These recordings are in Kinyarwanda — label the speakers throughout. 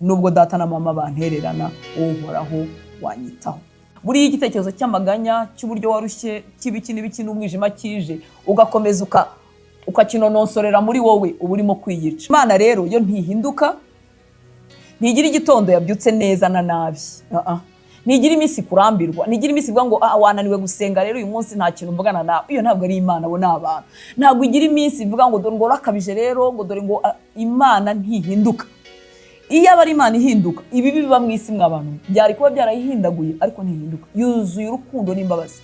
Speaker 1: Nubwo data na mama bantererana, Uhoraho wanyitaho. Buriya igitekerezo cy'amaganya, cy'uburyo warushye, cy'ibiki n'ibiki n'umwijima kije, ugakomeza ukakinononsorera muri wowe, uba urimo kwiyica. Imana rero yo ntihinduka, ntigira igitondo yabyutse neza na nabi. Ah, ah. Ntigira iminsi kurambirwa, ntigira iminsi ivuga ngo: "Ah, wananiwe gusenga rero, uyu munsi nta kintu mvugana nawe." Iyo ntabwo ari Imana, abo ni abantu. Ntabwo igira iminsi ivuga ngo: "Dore ngo urakabije rero," ngo dore ngo ah. Imana ntihinduka. Iyo aba ari Imana ihinduka, ibi biba mu isi mwa bantu byari kuba byarayihindaguye, ariko ntihinduka, yuzuye urukundo n'imbabazi.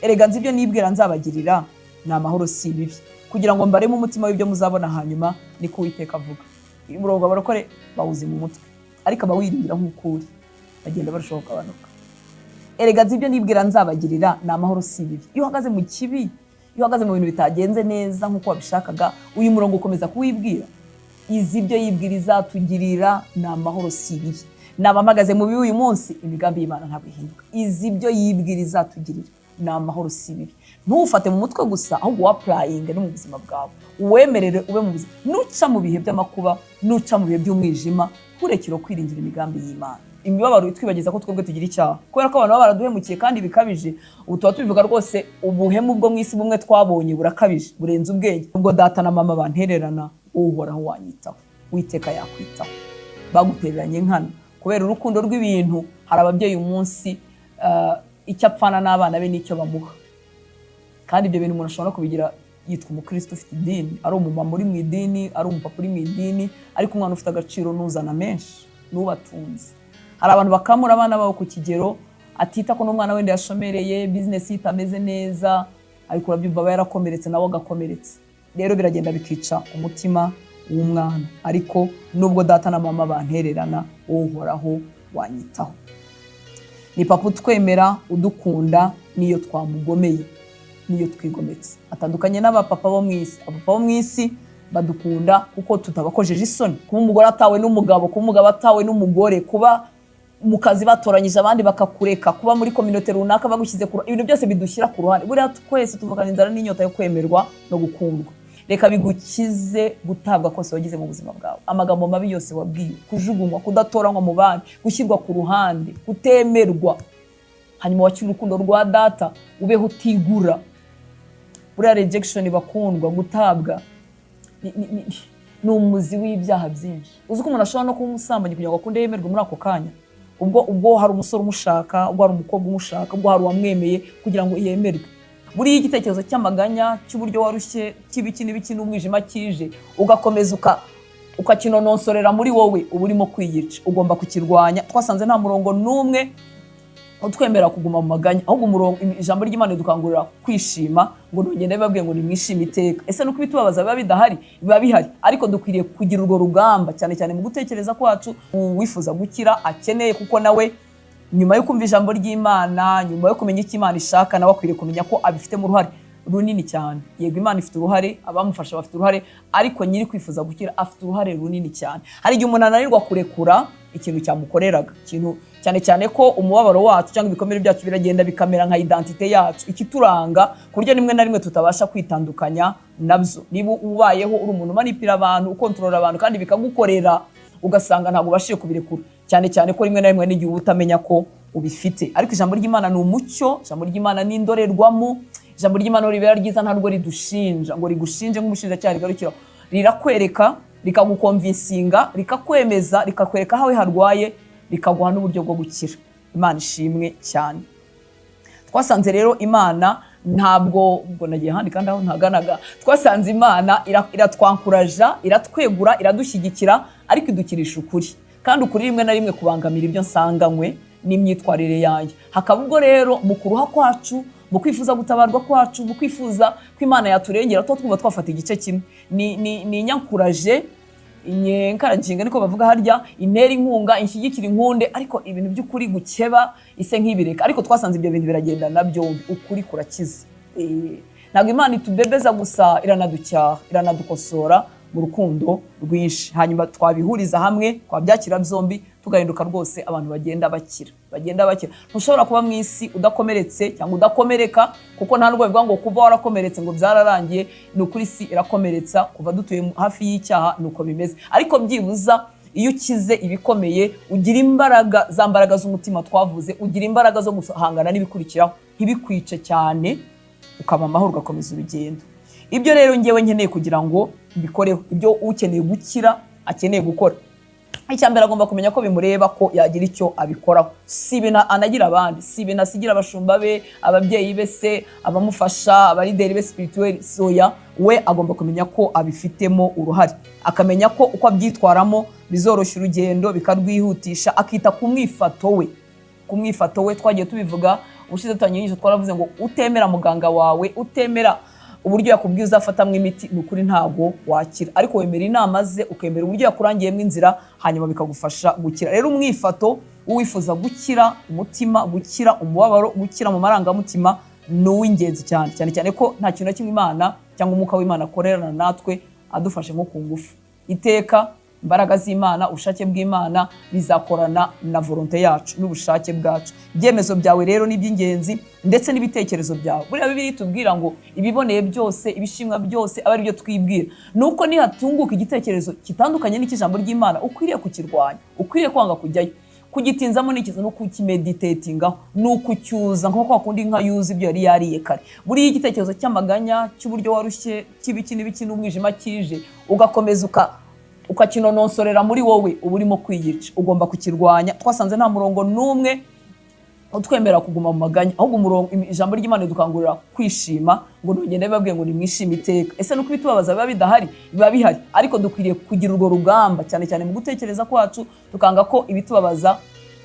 Speaker 1: Erega nzi ibyo nibwira nzabagirira, ni amahoro si ibibi, kugira ngo mbareme umutima w'ibyo muzabona hanyuma, niko Uwiteka avuga. Uyu murongo abarokore bawuzi mu mutwe, ariko abawiringira nk'uko uri bagenda barushaho kugabanuka. Erega nzi ibyo nibwira nzabagirira, ni amahoro si ibibi. Iyo uhagaze mu kibi, iyo uhagaze mu bintu bitagenze neza nk'uko wabishakaga, uyu murongo ukomeza kuwibwira. Izi ibyo yibwira izatugirira, ni amahoro si ibibi. Naba mpagaze mu bibi uyu munsi, imigambi y'Imana ntabwo ihinduka. Izi ibyo yibwira izatugirira, ni amahoro si ibibi. Ntufate mu mutwe gusa, ahubwo wa-applyinge no mu buzima bwawe, uwemerere ube mu buzima. Nuca mu bihe by'amakuba, nuca mu bihe by'umwijima, nturekere kwiringira imigambi y'Imana. Imibabaro itwibagiza ko twebwe tugira icyaha, kubera ko abantu baba baraduhemukiye kandi bikabije. Ubu tuba tubivuga rwose, ubuhemu bwo mu isi bumwe twabonye burakabije, burenze ubwenge. Ubwo data na mama bantererana, Uhoraho wanyitaho. Witeka yakwitaho. Bagutereranye nkana kubera urukundo rw'ibintu. Hari ababyeyi umunsi icyo apfana n'abana be n'icyo bamuha, kandi ibyo bintu umuntu ashobora no kubigira yitwa umukristo ufite idini, ari umumama uri mu idini, ari umupapa uri mu idini, ariko umwana ufite agaciro n'uzana menshi, n'ubatunze. Hari abantu bakamura abana babo ku kigero atita ko n'umwana wenda yashomereye, bizinesi ye itameze neza, ariko urabyumva, aba yarakomeretse, nawe agakomeretse. Rero biragenda bikica umutima w'umwana. Ariko nubwo data na mama bantererana, Uhoraho wanyitaho. Ni papa utwemera, udukunda n'iyo twamugomeye, n'iyo twigometse. Atandukanye n'abapapa bo mu isi. Abapapa bo mu isi badukunda kuko tutabakojeje isoni. Kuba umugore atawe n'umugabo, kuba umugabo atawe n'umugore, kuba mu kazi batoranyije abandi bakakureka, kuba muri communauté runaka bagushyize ku, ibintu byose bidushyira ku ruhande. Buriya twese tuvukana inzara n'inyota yo kwemerwa no gukundwa. Reka bigukize gutabwa kose wagize mu buzima bwawe, amagambo mabi yose wabwiwe, kujugunywa, kudatoranywa mu bandi, gushyirwa ku ruhande, kutemerwa, hanyuma wakire urukundo rwa data, ubeho utigura. Buriya rejection, bakundwa, gutabwa ni umuzi w'ibyaha byinshi. Uzi ko umuntu ashobora no kuba umusambanyi kugira ngo akunde yemerwe muri ako kanya? Ubwo hari umusore umushaka, ubwo hari umukobwa umushaka, ubwo hari uwamwemeye, kugira ngo yemerwe. Buriya igitekerezo cy'amaganya, cy'uburyo warushye, cy'ibiki n'ibiki n'umwijima kije, ugakomeza ukakinononsorera muri wowe, uba urimo kwiyica. Ugomba kukirwanya. Twasanze nta murongo n'umwe utwemera kuguma mu maganya, ahubwo umurongo, ijambo ry'Imana ridukangurira kwishima, ngo nugende bibabwiye ngo nimwishime iteka. Ese nuko ibitubabaza biba bidahari? Biba bihari, ariko dukwiriye kugira urwo rugamba, cyane cyane mu gutekereza kwacu. Uwifuza gukira akeneye, kuko nawe nyuma yo kumva ijambo ry'Imana, nyuma yo kumenya icyo Imana ishaka, nawe akwiriye kumenya ko abifitemo uruhare runini cyane. Yego, Imana ifite uruhare, abamufasha bafite uruhare, ariko nyiri kwifuza gukira afite uruhare runini cyane. Hari igihe umuntu ananirwa kurekura ikintu cyamukoreraga, ikintu cyane cyane ko umubabaro wacu cyangwa ibikomere byacu biragenda bikamera nka identité yacu, ikituranga, ku buryo rimwe na rimwe tutabasha kwitandukanya nabyo. Niba ubayeho uri umuntu umanipira abantu, ukontorora abantu, kandi bikagukorera, ugasanga ntabwo ubashije kubirekura, cyane cyane ko rimwe na rimwe n'igihe uba utamenya ko ubifite. Ariko ijambo ry'Imana ni umucyo, ijambo ry'Imana ni indorerwamo. Ijambo ry'Imana ribera ryiza, ntabwo ridushinja ngo rigushinje nk'umushinjacyaha rigarukira. Rirakwereka, rikaguconvincinga, rikakwemeza, rikakwereka aho harwaye, rikaguha n'uburyo bwo gukira. Imana ishimwe cyane. Twasanze rero Imana ntabwo, ubwo nagiye ahandi kandi aho ntaganaga. Twasanze Imana iratwankuraja, iratwegura, iradushyigikira, ariko idukirisha ukuri, kandi ukuri rimwe na rimwe kubangamira ibyo nsanganywe n'imyitwarire yanjye. Hakaba ubwo rero mu kuruha kwacu, mu kwifuza gutabarwa kwacu, mu kwifuza ko Imana yaturengera, tuba twumva twafata igice kimwe. Ni inyankuraje, inyenkaraginga, niko bavuga harya, intera inkunga, inshyigikira, inkunde, ariko ibintu by'ukuri gukeba ise nk'ibireka. Ariko twasanze ibyo bintu biragendana byombi. Ukuri kurakiza. Ntabwo Imana itubebeza gusa, iranaducyaha, iranadukosora mu rukundo rwinshi. Hanyuma twabihuriza hamwe, twabyakira byombi, tugahinduka rwose abantu bagenda bakira, bagenda bakira. Ntushobora kuba mu isi udakomeretse cyangwa udakomereka, kuko nta nubwo bivuga ngo kuba warakomeretse ngo byararangiye. Ni ukuri, isi irakomeretsa. Kuva dutuye hafi y'icyaha, ni uko bimeze. Ariko byibuza Iyo ukize ibikomeye, ugira imbaraga, za mbaraga z'umutima twavuze, ugira imbaraga zo guhangana n'ibikurikiraho, ntibikwice cyane, ukaba amahoro, ugakomeza urugendo. Ibyo rero ngewe nkeneye kugira ngo mbikoreho, ibyo ukeneye gukira akeneye gukora: icya mbere, agomba kumenya ko bimureba, ko yagira icyo abikoraho. Si ibintu anagira abandi, si ibintu asigira abashumba be, ababyeyi be se, abamufasha, aba leaders be spirituel soya. We agomba kumenya ko abifitemo uruhare, akamenya ko uko abyitwaramo bizoroshya urugendo, bikarwihutisha, akita ku mwifato we. Ku mwifato we, twagiye tubivuga ubushize dutangiye inyigisho, twaravuze ngo utemera muganga wawe, utemera uburyo yakubwiye uzafatamo imiti, ni ukuri ntabwo wakira. Ariko wemera inama ze, ukemera uburyo yakurangiyemo inzira, hanyuma bikagufasha gukira. Rero umwifato w'uwifuza gukira umutima, gukira umubabaro, gukira mu marangamutima ni uw'ingenzi cyane cyane cyane, ko nta kintu na kimwe Imana cyangwa Umwuka w'Imana akorerana natwe adufashe nko ku ngufu. Iteka imbaraga z'Imana, ubushake bw'Imana bizakorana na volonté yacu n'ubushake bwacu. Ibyemezo byawe rero ni iby'ingenzi, ndetse n'ibitekerezo byawe. Buriya Bibiliya itubwira ngo ibiboneye byose, ibishimwa byose, aba ari byo twibwira. Ni uko nihatunguka igitekerezo kitandukanye n'icy'ijambo ry'Imana, ukwiriye kukirwanya, ukwiriye kwanga kujyayo. Kugitinzamo ni ikiza, no kukimeditatingaho, ni ukucyuza nko kwa kundi inka yuza ibyo yari yariye kare. Buriya igitekerezo cy'amaganya, cy'uburyo warushye, cy'ibiki n'ibiki n'umwijima kije, ugakomeza ukakinononsorera muri wowe, uba urimo kwiyica. Ugomba kukirwanya. Twasanze nta murongo n'umwe utwemera kuguma mu maganya, ahubwo umurongo, ijambo ry'Imana ridukangurira kwishima, ngo ntugende bibabwiye ngo nimwishime iteka. Ese nuko ibitubabaza biba bidahari? Biba bihari, ariko dukwiriye kugira urwo rugamba cyane cyane mu gutekereza kwacu, tukanga ko ibitubabaza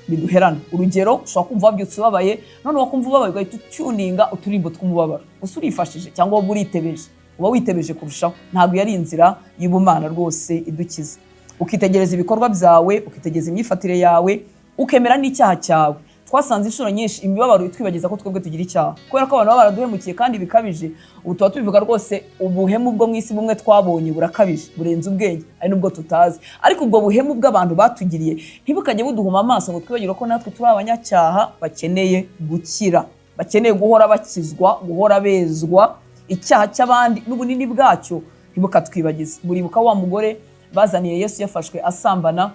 Speaker 1: biduherana. Urugero, ushobora kumva wabyutse ubabaye, none wakumva ubabaye ugahita utuninga uturimbo tw'umubabaro. Gusa urifashije cyangwa wowe uritebeje, uba witebeje kurushaho. Ntabwo yari inzira y'ubumana rwose idukiza. Ukitegereza ibikorwa byawe, ukitegereza imyifatire yawe, ukemera n'icyaha cyawe. Twasanze inshuro nyinshi imibabaro itwibagiza ko twebwe tugira icyaha, kubera ko abantu baba baraduhemukiye kandi bikabije. Ubu tuba tubivuga rwose, ubuhemu bwo mu isi bumwe twabonye burakabije, burenze ubwenge, ari nubwo tutazi. Ariko ubwo buhemu bw'abantu batugiriye ntibukajye buduhuma amaso ngo twibagirwe ko natwe turi abanyacyaha bakeneye gukira, bakeneye guhora bakizwa, guhora bezwa. Icyaha cy'abandi n'ubunini bwacyo ntibukatwibagize. Muribuka wa mugore bazaniye Yesu yafashwe asambana?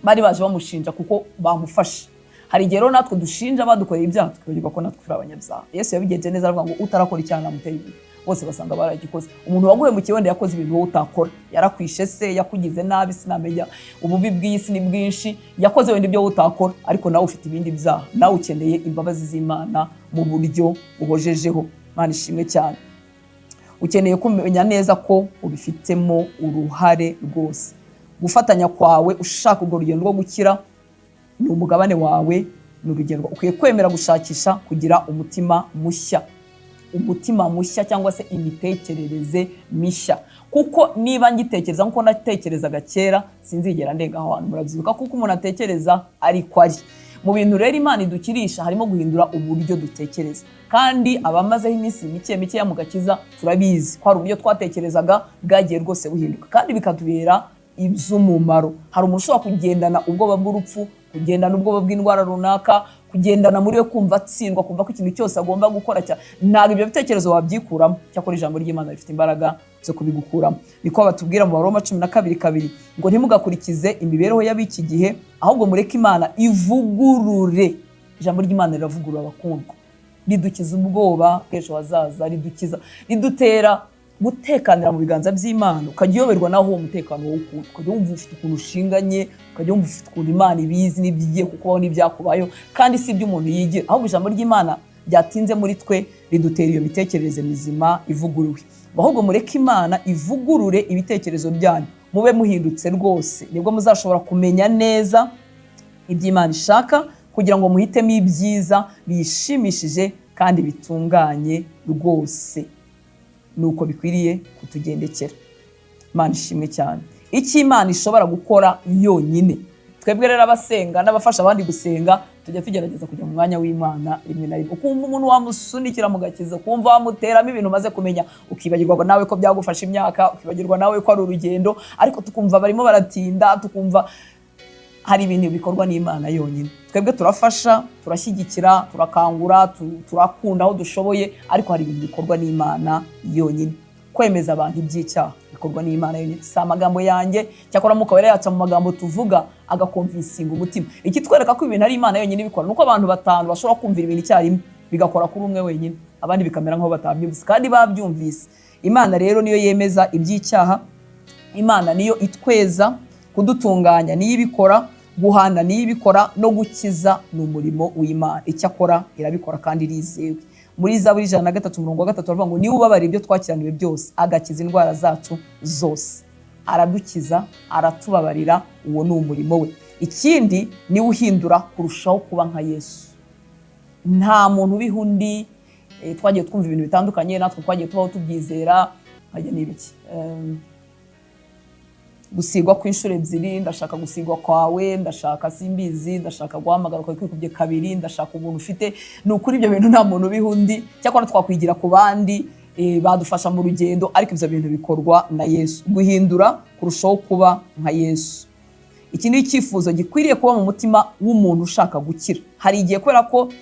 Speaker 1: Bari baje bamushinja kuko bamufashe. Hari igihe rero natwe dushinja badukoreye ibyaha, tukibagirwa ko natwe turi abanyabyaha. Yesu yabigenje neza, aravuga ngo utarakora icyaha namuteye ibuye. Bose basanga baragikoze. Umuntu waguhemukiye wenda yakoze ibintu wowe utakora, yarakwishe se, yakugize nabi, sinamenya, ububi bw'iyi si ni bwinshi, yakoze wenda ibyo wowe utakora, ariko nawe ufite ibindi byaha, nawe ukeneye imbabazi z'Imana mu buryo buhojejeho. Imana ishimwe cyane. Ukeneye kumenya neza ko ubifitemo uruhare rwose. Gufatanya kwawe ushaka urwo rugendo rwo gukira ni umugabane wawe, ni urugendo ukwiye kwemera gushakisha kugira umutima mushya, umutima mushya cyangwa se imitekerereze mishya, kuko niba ngitekereza nk'uko natekerezaga kera, sinzigera ndenga aho hantu. Murabyibuka, kuko umuntu atekereza ariko ari mu bintu. Rero Imana idukirisha harimo guhindura uburyo dutekereza, kandi abamazeho iminsi mike mikeya mu gakiza turabizi ko hari uburyo twatekerezaga bwagiye rwose buhinduka, kandi bikatubera iby'umumaro. Hari umuntu ushobora kugendana ubwoba bw'urupfu, kugendana ubwoba bw'indwara runaka, kugendana muri we kumva atsindwa, kumva ko ikintu cyose agomba gukora cyane. Ntabwo ibyo bitekerezo wabyikuramo, cyakora ijambo ry'Imana rifite imbaraga zo kubigukuramo. Niko batubwira mu Baroma 12:2 ngo ntimugakurikize imibereho y'ab'iki gihe, ahubwo mureke Imana ivugurure. Ijambo ry'Imana riravugurura, abakundwa. Ridukiza ubwoba bw'ejo hazaza, ridukiza, ridutera gutekanira mu biganza by'Imana, ukajya uyoberwa naho uwo mutekano wowe ukunda, ukajya wumva ufite ukuntu ushinganye, ukajya wumva ufite ukuntu Imana ibizi n'ibyigiye kukubaho n'ibyakubayeho. Kandi si ibyo umuntu yigira, ahubwo ijambo ry'Imana ryatinze muri twe ridutera iyo mitekerereze mizima ivuguruwe. Ahubwo mureke Imana ivugurure ibitekerezo byanyu, mube muhindutse rwose, nibwo muzashobora kumenya neza ibyo Imana ishaka, kugira ngo muhitemo ibyiza biyishimishije kandi bitunganye rwose. Ni uko bikwiriye kutugendekera. Imana ishimwe cyane. Icyo Imana ishobora gukora yonyine. Twebwe rero abasenga n'abafasha abandi gusenga, tujya tugerageza kujya mu mwanya w'Imana rimwe na rimwe, ukumva umuntu wamusunikira mu gakiza, ukumva wamuteramo ibintu umaze kumenya, ukibagirwa nawe ko byagufasha imyaka, ukibagirwa nawe ko ari urugendo, ariko tukumva barimo baratinda, tukumva hari ibintu bikorwa n'Imana yonyine. Twebwe turafasha, turashyigikira, turakangura, turakunda aho dushoboye, ariko hari ibintu bikorwa n'Imana yonyine. Kwemeza abantu iby'icyaha bikorwa n'Imana yonyine. Bikorwa n'Imana yonyine, si amagambo yanjye. Cyakora Mwuka Wera yaca mu magambo tuvuga, agaconvincinga umutima. Ikitwereka ko ibintu ari Imana yonyine ibikora nuko abantu batanu bashobora kumvira ibintu icyarimwe, bigakora kuri umwe wenyine, abandi bikamera nk'aho batabyumvise kandi babyumvise. Imana rero niyo yemeza iby'icyaha, Imana niyo itweza, kudutunganya niyo ibikora, guhana niyo ibikora, no gukiza ni umurimo w'Imana. Icyakora irabikora kandi irizewe. Muri Zaburi 103 umurongo wa 3 baravuga ngo: "Niwe ubabarira ibyo twakiraniwe byose, agakiza indwara zacu zose." Aradukiza, aratubabarira, uwo ni umurimo we. Ikindi, niwe uhindura kurushaho kuba nka Yesu. Nta muntu ubiha undi. Twagiye twumva ibintu bitandukanye, natwe twagiye tubaho tubyizera, nkajya n'ibiki, gusigwa kw'inshuro ebyiri, ndashaka gusigwa kwawe, ndashaka simbizi, ndashaka guhamagara kwawe kwikubye kabiri, ndashaka ubuntu ufite. Ni ukuri, ibyo bintu nta muntu ubiha undi. Cyakora twakwigira ku bandi, badufasha mu rugendo, ariko ibyo bintu bikorwa na Yesu, guhindura kurushaho kuba nka Yesu. Iki ni icyifuzo gikwiriye kuba mu mutima w'umuntu ushaka gukira. Hari igihe, kubera ko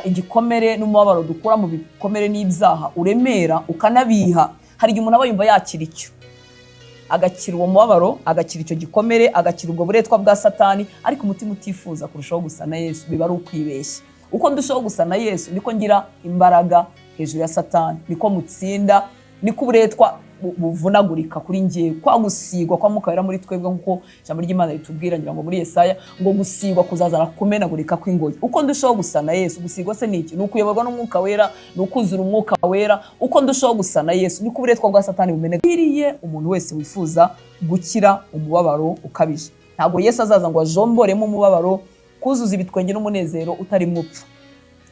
Speaker 1: igikomere n'umubabaro dukura mu bikomere n'ibyaha uremera ukanabiha, hari igihe umuntu aba yumva yakira icyo, agakira uwo mubabaro, agakira icyo gikomere, agakira ubwo buretwa bwa Satani, ariko umutima utifuza kurushaho gusa na Yesu. Biba ari ukwibeshya. Uko ndushaho gusa na Yesu, niko ngira imbaraga hejuru ya Satani, niko mutsinda, niko uburetwa buvunagurika kuri njyewe. Kwa gusigwa kwa Mwuka Wera muri twebwe, nk'uko ijambo ry'Imana ritubwira, ngira ngo muri Yesaya, ngo gusigwa kuzazana kumenagurika kw'ingoyi. Uko ndushaho gusa na Yesu, gusigwa se ni iki? Ni ukuyoborwa n'Umwuka Wera, ni ukuzura Umwuka Wera. Uko ndushaho gusa na Yesu, niko uburetwa bwa Satani bumeneka. Kwiriye umuntu wese wifuza gukira umubabaro ukabije. Ntabwo Yesu azaza ngo ajomboremo umubabaro, kuzuza ibitwenge n'umunezero utarimo upfa.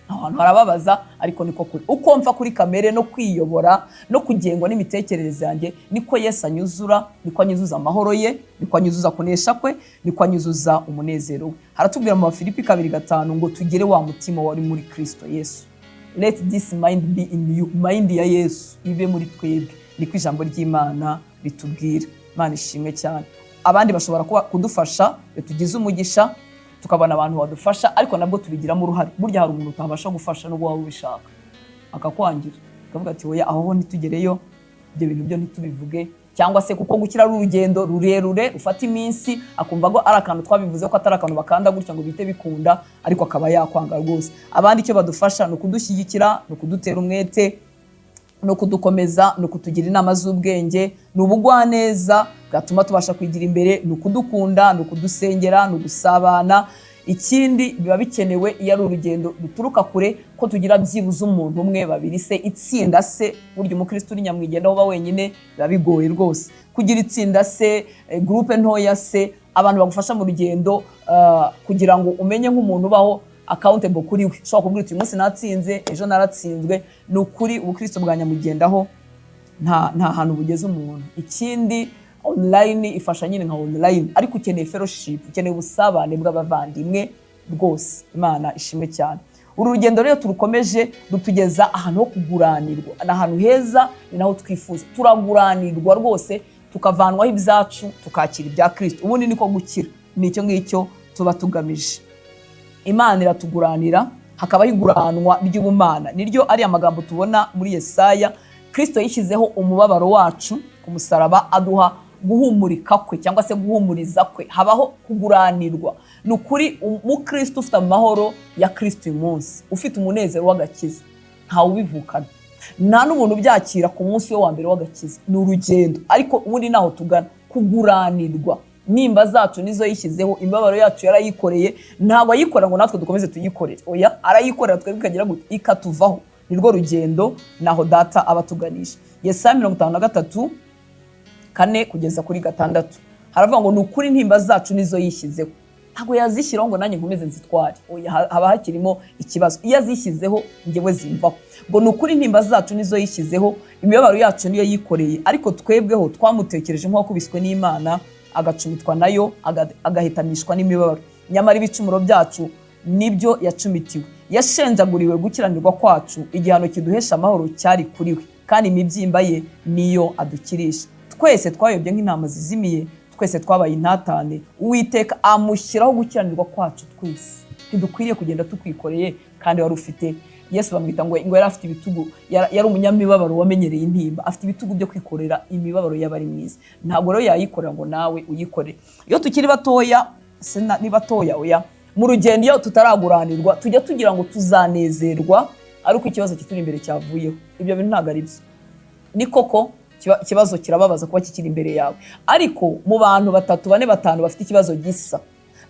Speaker 1: Aho hantu harababaza, ariko niko kuri. Uko mva kuri kamere no kwiyobora no kugengwa n'imitekerereze yanjye, niko Yesu anyuzura, niko anyuzuza amahoro ye, niko anyuzuza kunesha kwe, niko anyuzuza umunezero we. Haratubwira mu Bafilipi 2:5 ngo tugire wa mutima wari muri Kristo Yesu. "Let this mind be in you." Mind ya Yesu ibe muri twebwe, niko ijambo ry'Imana ritubwira. Imana ishimwe cyane. Abandi bashobora kuba kudufasha iyo tugize umugisha tukabona abantu badufasha, ariko nabwo tubigiramo uruhare. Burya hari umuntu utabasha gufasha nubwo waba ubishaka, akakwangira, akavuga ati: "Oya, aho ho ntitugereyo, ibyo bintu byo ntitubivuge." Cyangwa se kuko gukira ari urugendo rurerure rufata iminsi, akumva ko ari akantu twabivuze, ko atari akantu bakanda gutya ngo bihite bikunda, ariko akaba yakwanga rwose. Abandi icyo badufasha ni ukudushyigikira, ni ukudutera umwete, ni ukudukomeza, ni ukutugira inama z'ubwenge, ni ubugwaneza bwatuma tubasha kwigira imbere, ni ukudukunda, ni ukudusengera, ni ugusabana. Ikindi biba bikenewe iyo ari urugendo ruturuka kure, ko tugira byibuze umuntu umwe, babiri se, itsinda se. Burya umukristo uri nyamwigendaho uba wenyine biba bigoye rwose. Kugira itsinda se, groupe ntoya se, abantu bagufasha mu rugendo, kugira ngo umenye nk'umuntu ubaho accountable kuri we, ushobora kubwira uti: "Uyu munsi natsinze, ejo naratsinzwe." Ni ukuri, ubukristo bwa nyamugendaho nta hantu bugeze umuntu. Ikindi, online ifasha nyine nka online, ariko ukeneye fellowship, ukeneye ubusabane bw'abavandimwe rwose. Imana ishimwe cyane. Uru rugendo rero turukomeje, rutugeza ahantu ho kuguranirwa. Ni ahantu heza, ni naho twifuza. Turaguranirwa rwose, tukavanwaho ibyacu, tukakira ibya Kristo. Ubundi niko gukira, ni icyo ngicyo tuba tugamije. Imana iratuguranira, hakabaho iguranwa ry'ubumana. Niryo ari amagambo tubona muri Yesaya: Kristo yishyizeho umubabaro wacu ku musaraba, aduha guhumurika kwe cyangwa se guhumuriza kwe. Habaho kuguranirwa. Ni ukuri, umukristo ufite amahoro ya Kristo uyu munsi, ufite umunezero w'agakiza, ntawe ubivukana, nta n'umuntu ubyakira ku munsi we wa mbere w'agakiza. Ni urugendo, ariko ubundi naho tugana, kuguranirwa. Nimba zacu nizo yishyizeho, imibabaro yacu yarayikoreye. Ntabwo ayikorera ngo natwe dukomeze tuyikorere, oya, arayikorera twebwe ikagira gute? Ikatuvaho. Nirwo rugendo, naho Data aba atuganisha. Yesaya 53:4 kugeza kuri 6 haravuga ngo: "Ni ukuri, intimba zacu nizo yishyizeho." Ntabwo yazishyiraho ngo nanjye nkomeze nzitware, oya, haba hakirimo ikibazo. Iyo azishyizeho, njyewe zimvaho. Ngo: "Ni ukuri, intimba zacu nizo yishyizeho, imibabaro yacu niyo yikoreye, ariko twebweho twamutekereje nk'uwakubiswe n'Imana, agacumitwa nayo, agahitanishwa n'imibabaro. Nyamara ibicumuro byacu nibyo yacumitiwe, yashenjaguriwe gukiranirwa kwacu, igihano kiduhesha amahoro cyari kuri we, kandi imibyimba ye niyo adukirisha. Twese twayobye nk'intama zizimiye, twese twabaye intatane, Uwiteka amushyiraho gukiranirwa kwacu twese." Ntidukwiriye kugenda tukwikoreye kandi wari ufite Yesu bamwita ngo yari afite ibitugu, yari umunyamibabaro wamenyereye intimba, afite ibitugu byo kwikorera imibabaro y'abari mu isi. Ntabwo rero yayikorera ngo nawe uyikorere. Iyo tukiri batoya, ni batoya, oya, mu rugendo iyo tutaraguranirwa, tujya tugira ngo tuzanezerwa ariko ikibazo kituri imbere cyavuyeho. Ibyo bintu ntabwo ari byo. Ni koko ikibazo kirababaza kuba kikiri imbere yawe, ariko mu bantu batatu, bane, batanu bafite ikibazo gisa,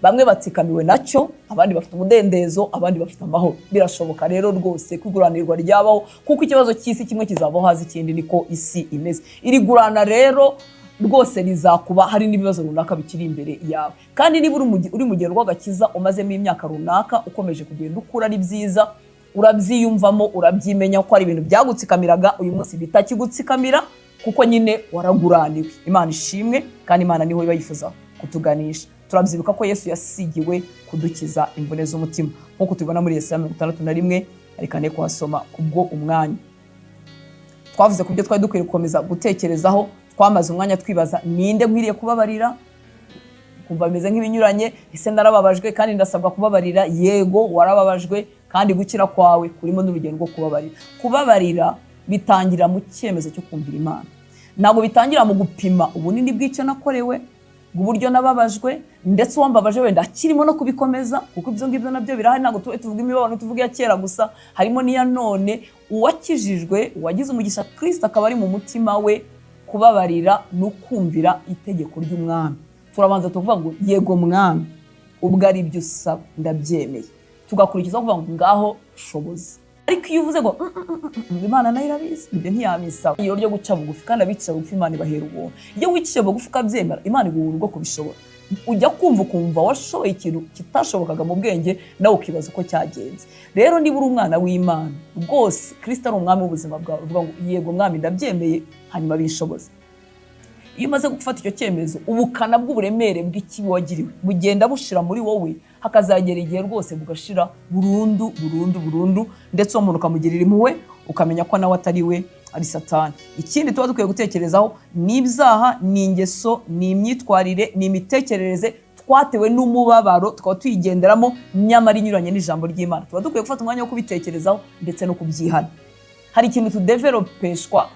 Speaker 1: bamwe batsikamiwe nacyo, abandi bafite umudendezo, abandi bafite amahoro. Birashoboka rero rwose ko iguranirwa ryabaho, kuko ikibazo cy'isi kimwe kizavaho haza ikindi, niko isi imeze. Iri gurana rero rwose rizakuba hari n'ibibazo runaka bikiri imbere yawe. Kandi niba uri mu rugendo rw'agakiza umazemo imyaka runaka, ukomeje kugenda ukura, ari byiza, urabyiyumvamo, urabyimenya ko hari ibintu byagutsikamiraga uyu munsi bitakigutsikamira, kuko nyine waraguraniwe. Imana ishimwe, kandi Imana niho iba yifuza kutuganisha. Turabyibuka ko Yesu yasigiwe kudukiza imvune z'umutima, nk'uko tubibona muri Yesaya 61. Reka ne kuhasoma kubwo umwanya. Twavuze ku byo twari dukwiye gukomeza gutekerezaho. Twamaze umwanya twibaza: ninde nkwiriye kubabarira? Kumva bimeze nk'ibinyuranye. Ese narababajwe kandi ndasabwa kubabarira? Yego, warababajwe, kandi gukira kwawe kurimo n'urugendo rwo kubabarira. Kubabarira bitangira mu cyemezo cyo kumvira Imana. Ntabwo bitangira mu gupima ubunini bw'icyo nakorewe, uburyo nababajwe, ndetse uwambabaje wenda akirimo no kubikomeza, kuko ibyo ngibyo nabyo birahari. Ntabwo tuba tuvuga imibabaro, tuvuga iya kera gusa, harimo n'iya none. Uwakijijwe, uwagize umugisha Kirisito akaba ari mu mutima we, kubabarira no kumvira itegeko ry'umwami. Turabanza tukavuga ngo: "Yego mwami, ubwo ari byo usaba ndabyemeye." Tugakurikiza kuvuga ngo: "Ngaho shoboza." Ariko iyo uvuze ngo Imana nayo irabizi, ibyo ntiyabisaba. Iyo ryo guca bugufi, kandi abicisha bugufi Imana ibahera ubuntu. Iyo wicishije bugufi ukabyemera, Imana iguha ubuntu bwo kubishobora. Ujya kumva ukumva washoboye ikintu kitashobokaga mu bwenge, nawe ukibaza uko cyagenze. Rero niba uri umwana w'Imana rwose, Kirisito ari umwami w'ubuzima bwawe, uvuga ngo: "Yego mwami, ndabyemeye, hanyuma binshoboze." Iyo umaze gufata icyo cyemezo, ubukana bw'uburemere bw'ikibi wagiriwe bugenda bushira muri wowe, hakazagera igihe rwose bugashira burundu, burundu, burundu, ndetse uwo muntu ukamugirira impuhwe, ukamenya ko nawe atari we, ari Satani. Ikindi tuba dukwiye gutekerezaho ni ibyaha, ni ingeso, ni imyitwarire, ni imitekerereze twatewe n'umubabaro, tukaba tuyigenderamo nyamara inyuranye n'ijambo ry'Imana. Tuba dukwiye gufata umwanya wo kubitekerezaho ndetse no kubyihana. Hari ikintu tudevelopeshwa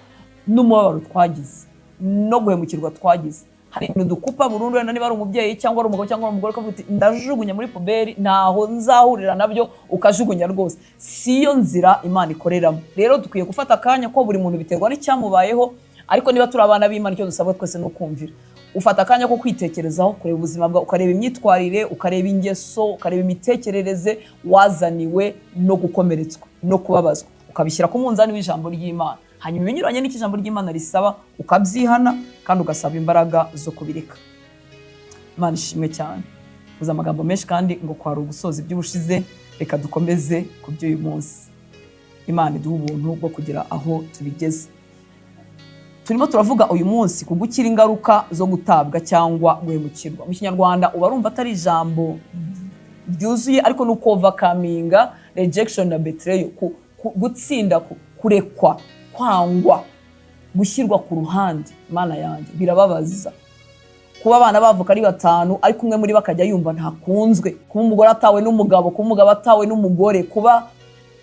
Speaker 1: n'umubabaro twagize no guhemukirwa twagize. Hari ibintu dukupa burundu, wenda niba ari umubyeyi cyangwa ari umugabo cyangwa ari umugore, ukavuga uti: "Ndajugunya muri poubelle, ntaho nzahurira nabyo." Ukajugunya rwose. Si yo nzira Imana ikoreramo. Rero dukwiye gufata akanya, ko buri muntu biterwa n'icyamubayeho, ariko niba turi abana b'Imana, icyo dusabwa twese ni ukumvira. Ufata akanya ko kwitekerezaho, kureba ubuzima bwawe, ukareba imyitwarire, ukareba ingeso, ukareba imitekerereze wazaniwe no gukomeretswa no kubabazwa, ukabishyira ku munzani w'ijambo ry'Imana. Hanyuma ibinyuranye n'icyo ijambo ry'Imana risaba ukabyihana, kandi ugasaba imbaraga zo kubireka. Imana ishimwe cyane. Uzi amagambo menshi kandi ngo kwari ugusoza iby'ubushize. Reka dukomeze ku by'uyu munsi. Imana iduha ubuntu bwo kugira aho tubigeze. Turimo turavuga uyu munsi ku gukira ingaruka zo gutabwa cyangwa guhemukirwa. Mu Kinyarwanda uba urumva atari ijambo ryuzuye, ariko ni ukovercominga rejection na betrayal, gutsinda kurekwa, kwangwa, gushyirwa ku ruhande. Imana yanjye, birababaza kuba abana bavuka ari batanu, ariko umwe muri bo akajya yumva ntakunzwe, kuba umugore atawe n'umugabo, kuba umugabo atawe n'umugore, kuba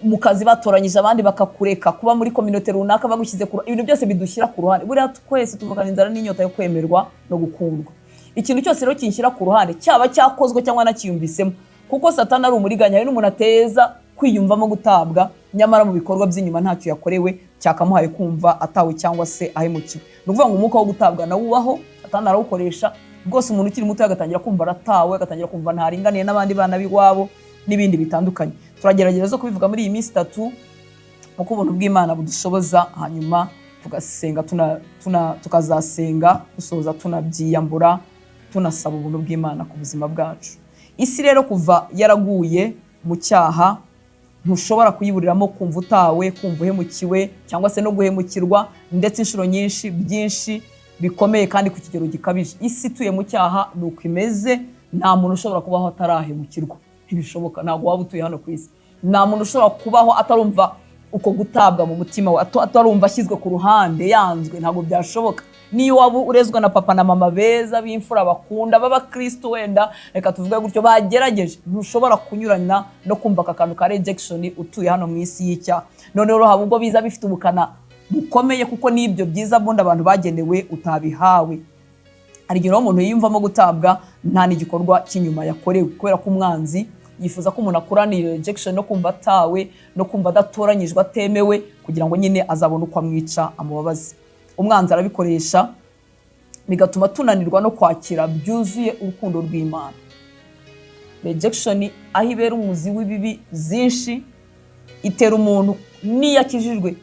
Speaker 1: mu kazi batoranyije abandi bakakureka, kuba muri communauté runaka bagushyize ku ibintu byose bidushyira ku ruhande. Buriya twese tuvukana inzara n'inyota yo kwemerwa no gukundwa. Ikintu cyose rero kinshyira ku ruhande, cyaba cyakozwe cyangwa nakiyumvisemo, kuko Satani ari umuriganya, hari n'umuntu ateza kwiyumvamo gutabwa, nyamara mu bikorwa by'inyuma ntacyo yakorewe cyakamuhaye kumva atawe cyangwa se ahemukiwe. Ni ukuvuga ngo umwuka wo gutabwa nawo ubaho, Satani arawukoresha rwose. Umuntu ukiri muto agatangira kumva aratawe, agatangira kumva ntaringaniye n'abandi bana b'iwabo n'ibindi bitandukanye. Turagerageza zo kubivuga muri iyi minsi 3 uko ubuntu bw'Imana budushoboza, hanyuma tugasenga, tukazasenga dusoza, tunabyiyambura, tunasaba ubuntu bw'Imana ku buzima bwacu. Isi rero kuva yaraguye mu cyaha, ntushobora kuyiburiramo kumva utawe, kumva uhemukiwe cyangwa se no guhemukirwa, ndetse inshuro nyinshi, byinshi bikomeye kandi ku kigero gikabije. Isi ituye mu cyaha ni uko imeze. Nta muntu ushobora kubaho atarahemukirwa, ntibishoboka. Ntabwo waba utuye hano ku isi. Nta muntu ushobora kubaho atarumva uko gutabwa mu mutima we, atarumva ashyizwe ku ruhande, yanzwe. Ntabwo byashoboka. Niyo waba urezwa na papa na mama beza b'imfura bakunda b'abakristo, wenda reka tuvuge gutyo, bagerageje, ntushobora kunyurana no kumva aka kantu ka rejection utuye hano mu isi y'icyaha. Noneho rero haba ubwo biza bifite ubukana bukomeye, kuko n'ibyo byiza bundi abantu bagenewe utabihawe. Hari igihe rero umuntu yiyumvamo gutabwa nta n'igikorwa cy'inyuma yakorewe, kubera ko umwanzi yifuza ko umuntu akurana iyo rejection no kumva atawe no kumva adatoranyijwe, atemewe, kugira ngo nyine azabone uko amwica, amubabaze. Umwanzi arabikoresha, bigatuma tunanirwa no kwakira byuzuye urukundo rw'Imana. Rejection aho ibera umuzi w'ibibi byinshi, itera umuntu n'iyo akijijwe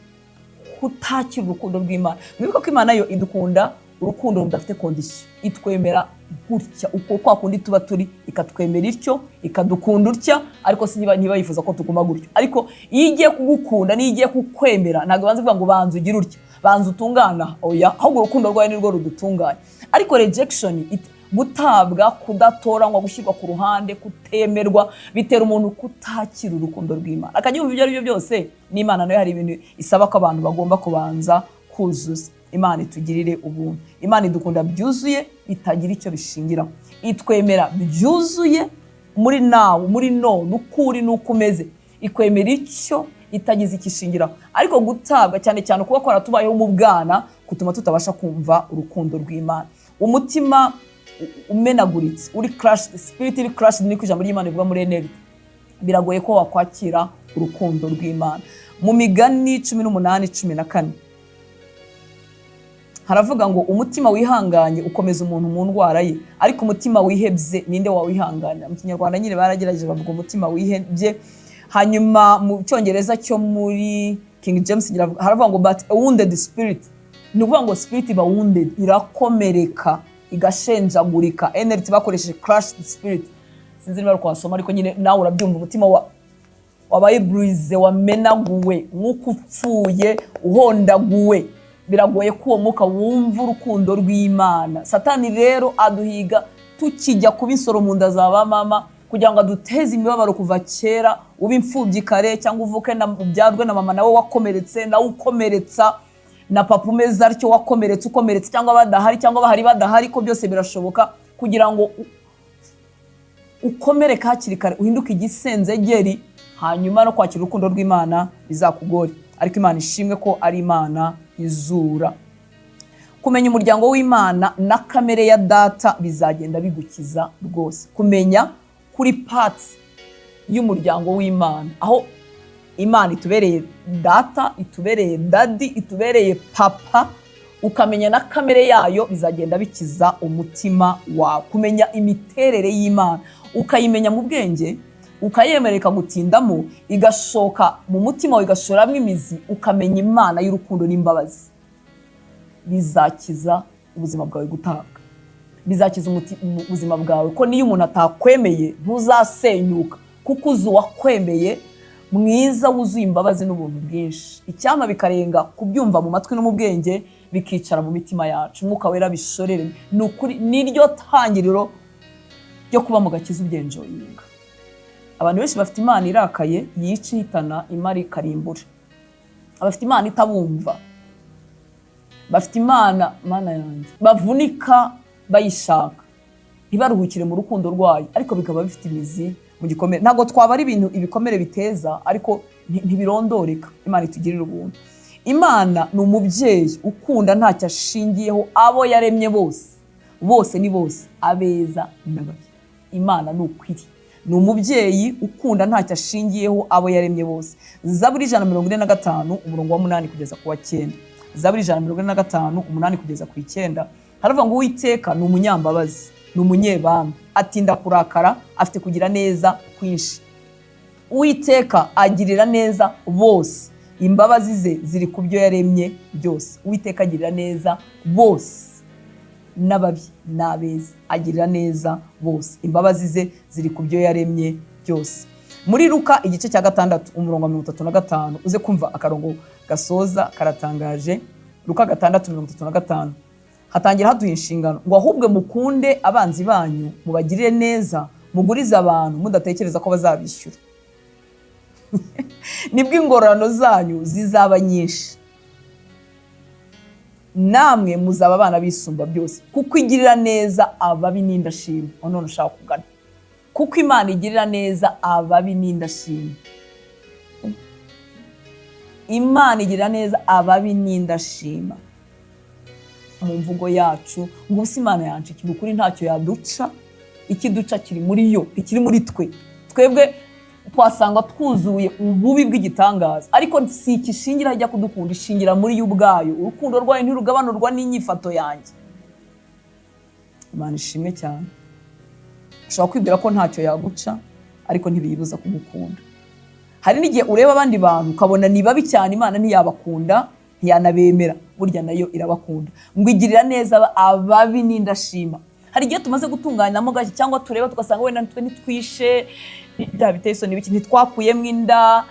Speaker 1: kutakira urukundo rw'Imana. Mwibuke ko Imana yo idukunda urukundo rudafite condition. Itwemera gutya uko kwa kundi tuba turi, ikatwemera ityo, ikadukunda utya. Ariko si niba yifuza ko tuguma gutyo. Ariko iyo igiye kugukunda, n'iyo igiye kukwemera, ntabwo ibanza ivuga ngo banza ugire utya, banza utungana. Oya, ahubwo urukundo rwayo nirwo rudutunganya. Ariko rejection, gutabwa, kudatoranywa, gushyirwa ku ruhande, kutemerwa, bitera umuntu kutakira urukundo rw'Imana, akajya yumva ibyo ari byo byose n'Imana nayo hari ibintu isaba ko abantu bagomba kubanza kuzuza. Imana itugirire ubuntu. Imana idukunda byuzuye, itagira icyo bishingiraho. Itwemera byuzuye muri nawe, muri none, uko uri n'uko umeze. Ikwemera icyo itagize icyo ishingiraho. Ariko gutabwa, cyane cyane kuba kwaratubayeho mu bwana, kutuma tutabasha kumva urukundo rw'Imana. Umutima umenaguritse, uri crushed, spirit iri crushed, niko ijambo ry'Imana rivuga muri NLT, biragoye ko wakwakira urukundo rw'Imana. Mu Migani 18:14 haravuga ngo: "Umutima wihanganye ukomeza umuntu mu ndwara ye, ariko umutima wihebye ninde wawihanganira?" Mu Kinyarwanda nyine baragerageje bavuga umutima wihebye. Hanyuma mu Cyongereza cyo muri King James haravuga ngo "but a wounded spirit". Ni ukuvuga ngo spirit iba wounded, irakomereka, igashenjagurika. NLT bakoresheje crushed spirit. Sinzi niba ari uko wasoma, ariko nyine nawe urabyumva: umutima wa wabaye brisé, wamenaguwe, nk'uko upfuye, uhondaguwe. Biragoye ko uwo mwuka wumva urukundo rw'Imana. Satani rero aduhiga tukijya kuba insoro mu nda za ba mama, kugira ngo aduteze imibabaro kuva kera. Ube imfubyi kare, cyangwa uvuke na ubyarwe na mama nawe wakomeretse, nawe ukomeretsa, na papa umeze atyo wakomeretse, ukomeretse, cyangwa badahari, cyangwa bahari badahari, ko byose birashoboka, kugira ngo ukomereke hakiri kare, uhinduke igisenzegeri, hanyuma no kwakira urukundo rw'Imana bizakugore. Ariko Imana ishimwe ko ari Imana izura. Kumenya umuryango w'Imana na kamere ya Data bizagenda bigukiza rwose. Kumenya kuri part y'umuryango w'Imana, aho Imana itubereye Data, itubereye Daddy, itubereye Papa, ukamenya na kamere yayo, bizagenda bikiza umutima wawe. Kumenya imiterere y'Imana, ukayimenya mu bwenge, ukayemera ikagutindamo, igashoka mu mutima wawe, igashoramo imizi, ukamenya Imana y'urukundo n'imbabazi, bizakiza ubuzima bwawe gutabwa, bizakiza ubuzima bwawe ko niyo umuntu atakwemeye ntuzasenyuka, kuko uzi uwakwemeye mwiza wuzuye imbabazi n'ubuntu bwinshi. Icyampa bikarenga kubyumva mu matwi no mu bwenge, bikicara mu mitima yacu, Umwuka Wera bishorere. Ni ukuri niryo tangiriro ryo kuba mu gakiza ubyenjoyinga. Abantu benshi bafite Imana irakaye, yica, ihitana, imara, ikarimbura. Abafite Imana itabumva, bafite Imana, Mana yanjye, bavunika bayishaka, ntibaruhukire mu rukundo rwayo, ariko bikaba bifite imizi mu gikomere. Ntabwo twabara ibintu ibikomere biteza, ariko ntibirondoreka. Imana itugirire ubuntu. Imana ni umubyeyi ukunda ntacyo ashingiyeho abo yaremye bose. Bose ni bose, abeza n'ababi. Imana ni ukwiri, ni umubyeyi ukunda ntacyo ashingiyeho abo yaremye bose. Zaburi 145, umurongo wa 8 kugeza ku wa 9. Zaburi 145, 8 kugeza ku 9, haravuga ngo: "Uwiteka ni umunyambabazi, ni umunyebambe, atinda kurakara, afite kugira neza kwinshi. Uwiteka agirira neza bose, imbabazi ze ziri ku byo yaremye byose." Uwiteka agirira neza bose, n'ababi n'abeza, agirira neza bose, imbabazi ze ziri ku byo yaremye byose. Muri Luka igice cya 6, umurongo wa 35, uze kumva akarongo gasoza, karatangaje. Luka 6:35 hatangira haduha inshingano ngo: "Ahubwo mukunde abanzi banyu, mubagirire neza, mugurize abantu mudatekereza ko bazabishyura, nibwo ingororano zanyu zizaba nyinshi." Namwe muzaba abana bisumba byose, kuko igirira neza ababi n'indashima. Aho none ushaka kugana, kuko Imana igirira neza ababi n'indashima. Imana igirira neza ababi n'indashima. Mu mvugo yacu ngo ubuse Imana yanca iki? Ukuri ntacyo yaduca. Ikiduca kiri muri yo, ikiri muri twe. Twebwe twasanga twuzuye ububi bw'igitangaza, ariko si ikishingira ijya kudukunda, ishingira muri yo ubwayo. Urukundo rwayo ntirugabanurwa n'inyifato yanjye. Imana ishimwe cyane. Ushobora kwibwira ko ntacyo yaguca, ariko ntibiyibuza kugukunda. Hari n'igihe ureba abandi bantu ukabona ni babi cyane, Imana ntiyabakunda, ntiyanabemera. Burya nayo irabakunda. Ngo igirira neza ababi n'indashima. Hari igihe tumaze gutunganyamo gake, cyangwa tureba tugasanga wenda twe ntitwishe, bya biteye isoni biki, ntitwakuyemo inda,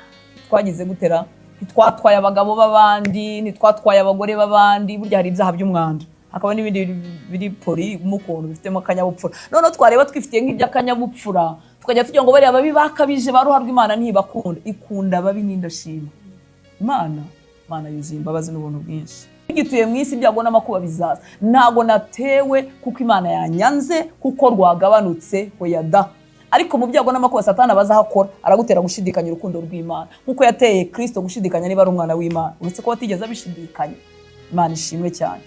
Speaker 1: twagize gutera, ntitwatwaye abagabo b'abandi, ntitwatwaye abagore b'abandi. Burya hari ibyaha by'umwanda, hakaba n'ibindi biri poli mu kuntu bifitemo akanyabupfura. Noneho twareba twifitiye nk'iby'akanyabupfura, tukajya tugira ngo bariya babi bakabije ba ruharwa, Imana ntibakunda. Ikunda ababi n'indashima. Imana yuzuye imbabazi n'ubuntu bwinshi. Tugituye mu isi, ibyago n'amakuba bizaza. Ntabwo natewe kuko Imana yanyanze, kuko rwagabanutse, oya da. Ariko mu byago n'amakuba, Satani abaza aho akora, aragutera gushidikanya urukundo rw'Imana, nk'uko yateye Kirisito gushidikanya niba ari umwana w'Imana, uretse ko batigeze abishidikanya. Imana ishimwe cyane.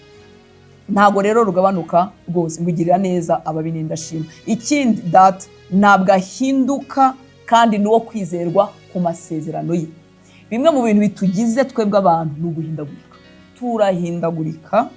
Speaker 1: Ntabwo rero rugabanuka rwose. Ngo igirira neza ababi n'indashima. Ikindi, Data ntabwo ahinduka kandi ni uwo kwizerwa ku masezerano ye. Bimwe mu bintu bitugize twebwe abantu ni uguhindagurika. Turahindagurika.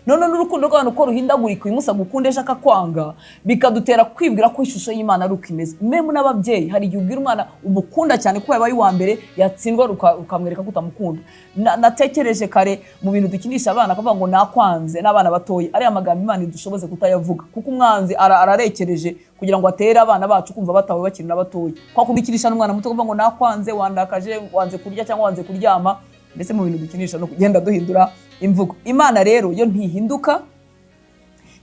Speaker 1: None n'urukundo rw'abantu uko ruhindagurika, uyu munsi agukunda, ejo akakwanga, bikadutera kwibwira ko ishusho y'Imana ari uko imeze. Même n'ababyeyi, hari igihe ubwira umwana umukunda cyane ko yabaye uwa mbere, yatsindwa ukamwereka ko utamukunda. Natekereje kare mu bintu dukinisha abana, akavuga ngo "Nakwanze" n'abana batoya. Ariya magambo Imana idushoboze kutayavuga, kuko umwanzi ararekereje kugira ngo atere abana bacu kumva batawe bakiri na batoya. Kwa kubikinisha n'umwana muto, kuvuga ngo "Nakwanze, wandakaje, wanze kurya cyangwa wanze kuryama", mbese mu bintu dukinisha no kugenda duhindura imvugo. Imana rero yo ntihinduka,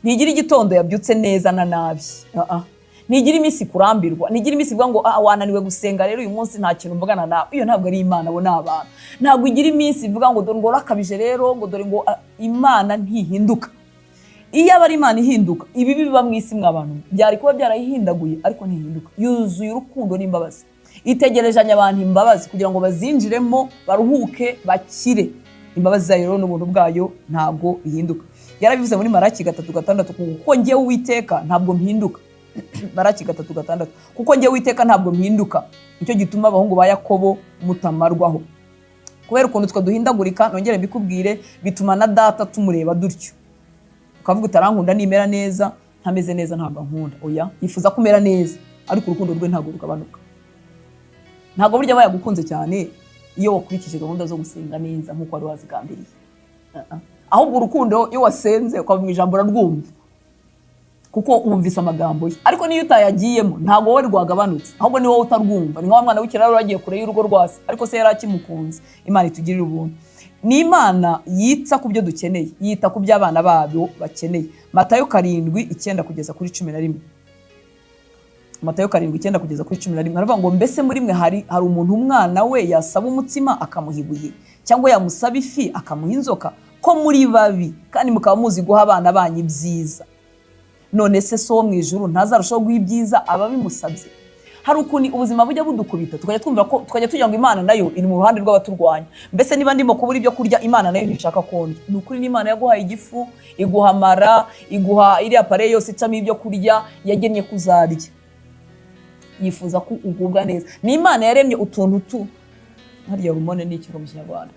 Speaker 1: ntigira igitondo yabyutse neza na nabi. Ah, ah. Ntigira iminsi kurambirwa, ntigira iminsi ivuga ngo "Ah, wananiwe gusenga rero, uyu munsi nta kintu mvugana nawe." Iyo ntabwo ari Imana, abo ni abantu. Ntabwo igira iminsi ivuga ngo "Dore ngo urakabije rero", ngo dore ngo ah. Imana ntihinduka. Iyo aba ari Imana ihinduka, ibibi biba mu isi mwa bantu byari kuba byarayihindaguye, ariko ntihinduka. Yuzuye urukundo n'imbabazi, itegerejanye abantu imbabazi kugira ngo bazinjiremo, baruhuke, bakire. Imbabazi zayo rero n'ubuntu bwayo ntabwo bihinduka. Yarabivuze muri Maraki 3:6, "Kuko njyewe Uwiteka ntabwo mpinduka." Maraki 3:6, "Kuko njyewe Uwiteka ntabwo mpinduka, nicyo gituma abahungu ba Yakobo mutamarwaho." Kubera ukuntu twe duhindagurika, nongere mbikubwire, bituma na Data tumureba dutyo, ukavuga "Utarankunda nimera neza, ntameze neza ntabwo ankunda." Oya, yifuza ko umera neza, ariko urukundo rwe ntabwo rugabanuka. Ntabwo burya aba yagukunze cyane iyo wakurikije gahunda zo gusenga neza nk'uko wari wazigambiriye. Uh-uh. Ahubwo urukundo, iyo wasenze ukava mu ijambo, urarwumva kuko wumvise amagambo ye. Ariko niyo utayagiyemo, ntabwo wowe rwagabanutse, ahubwo ni wowe utarwumva. Ni nka wa mwana w'ikiraro wagiye kure y'urugo rwa se, ariko se yari akimukunze. Imana itugirire ubuntu. Ni Imana yita ku byo dukeneye, yita ku byo abana babo bakeneye. Matayo 7:9 kugeza kuri 11. Matayo 7:9 kugeza kuri 11, aravuga ngo "Mbese muri mwe hari umuntu umwana we yasaba umutsima akamuha ibuye, cyangwa yamusaba ifi akamuha inzoka? Ko muri babi kandi mukaba muzi guha abana banyu ibyiza, none se So wo mu ijuru ntazarushaho guha ibyiza ababimusabye?" Hari ukuntu ubuzima bujya budukubita, tukajya twumva ko, tukajya tugira ngo Imana nayo iri mu ruhande rw'abaturwanya. Mbese niba ndimo kubura ibyo kurya, Imana nayo ntishaka kondya? Ni ukuri n'Imana yaguhaye igifu, iguha amara, iguha iriya appareil yose icamo ibyo kurya, yagennye ko uzarya, yifuza ko ugubwa neza. Ni Imana yaremye utuntu tu hariya, hormone ni ikigo mu Kinyarwanda,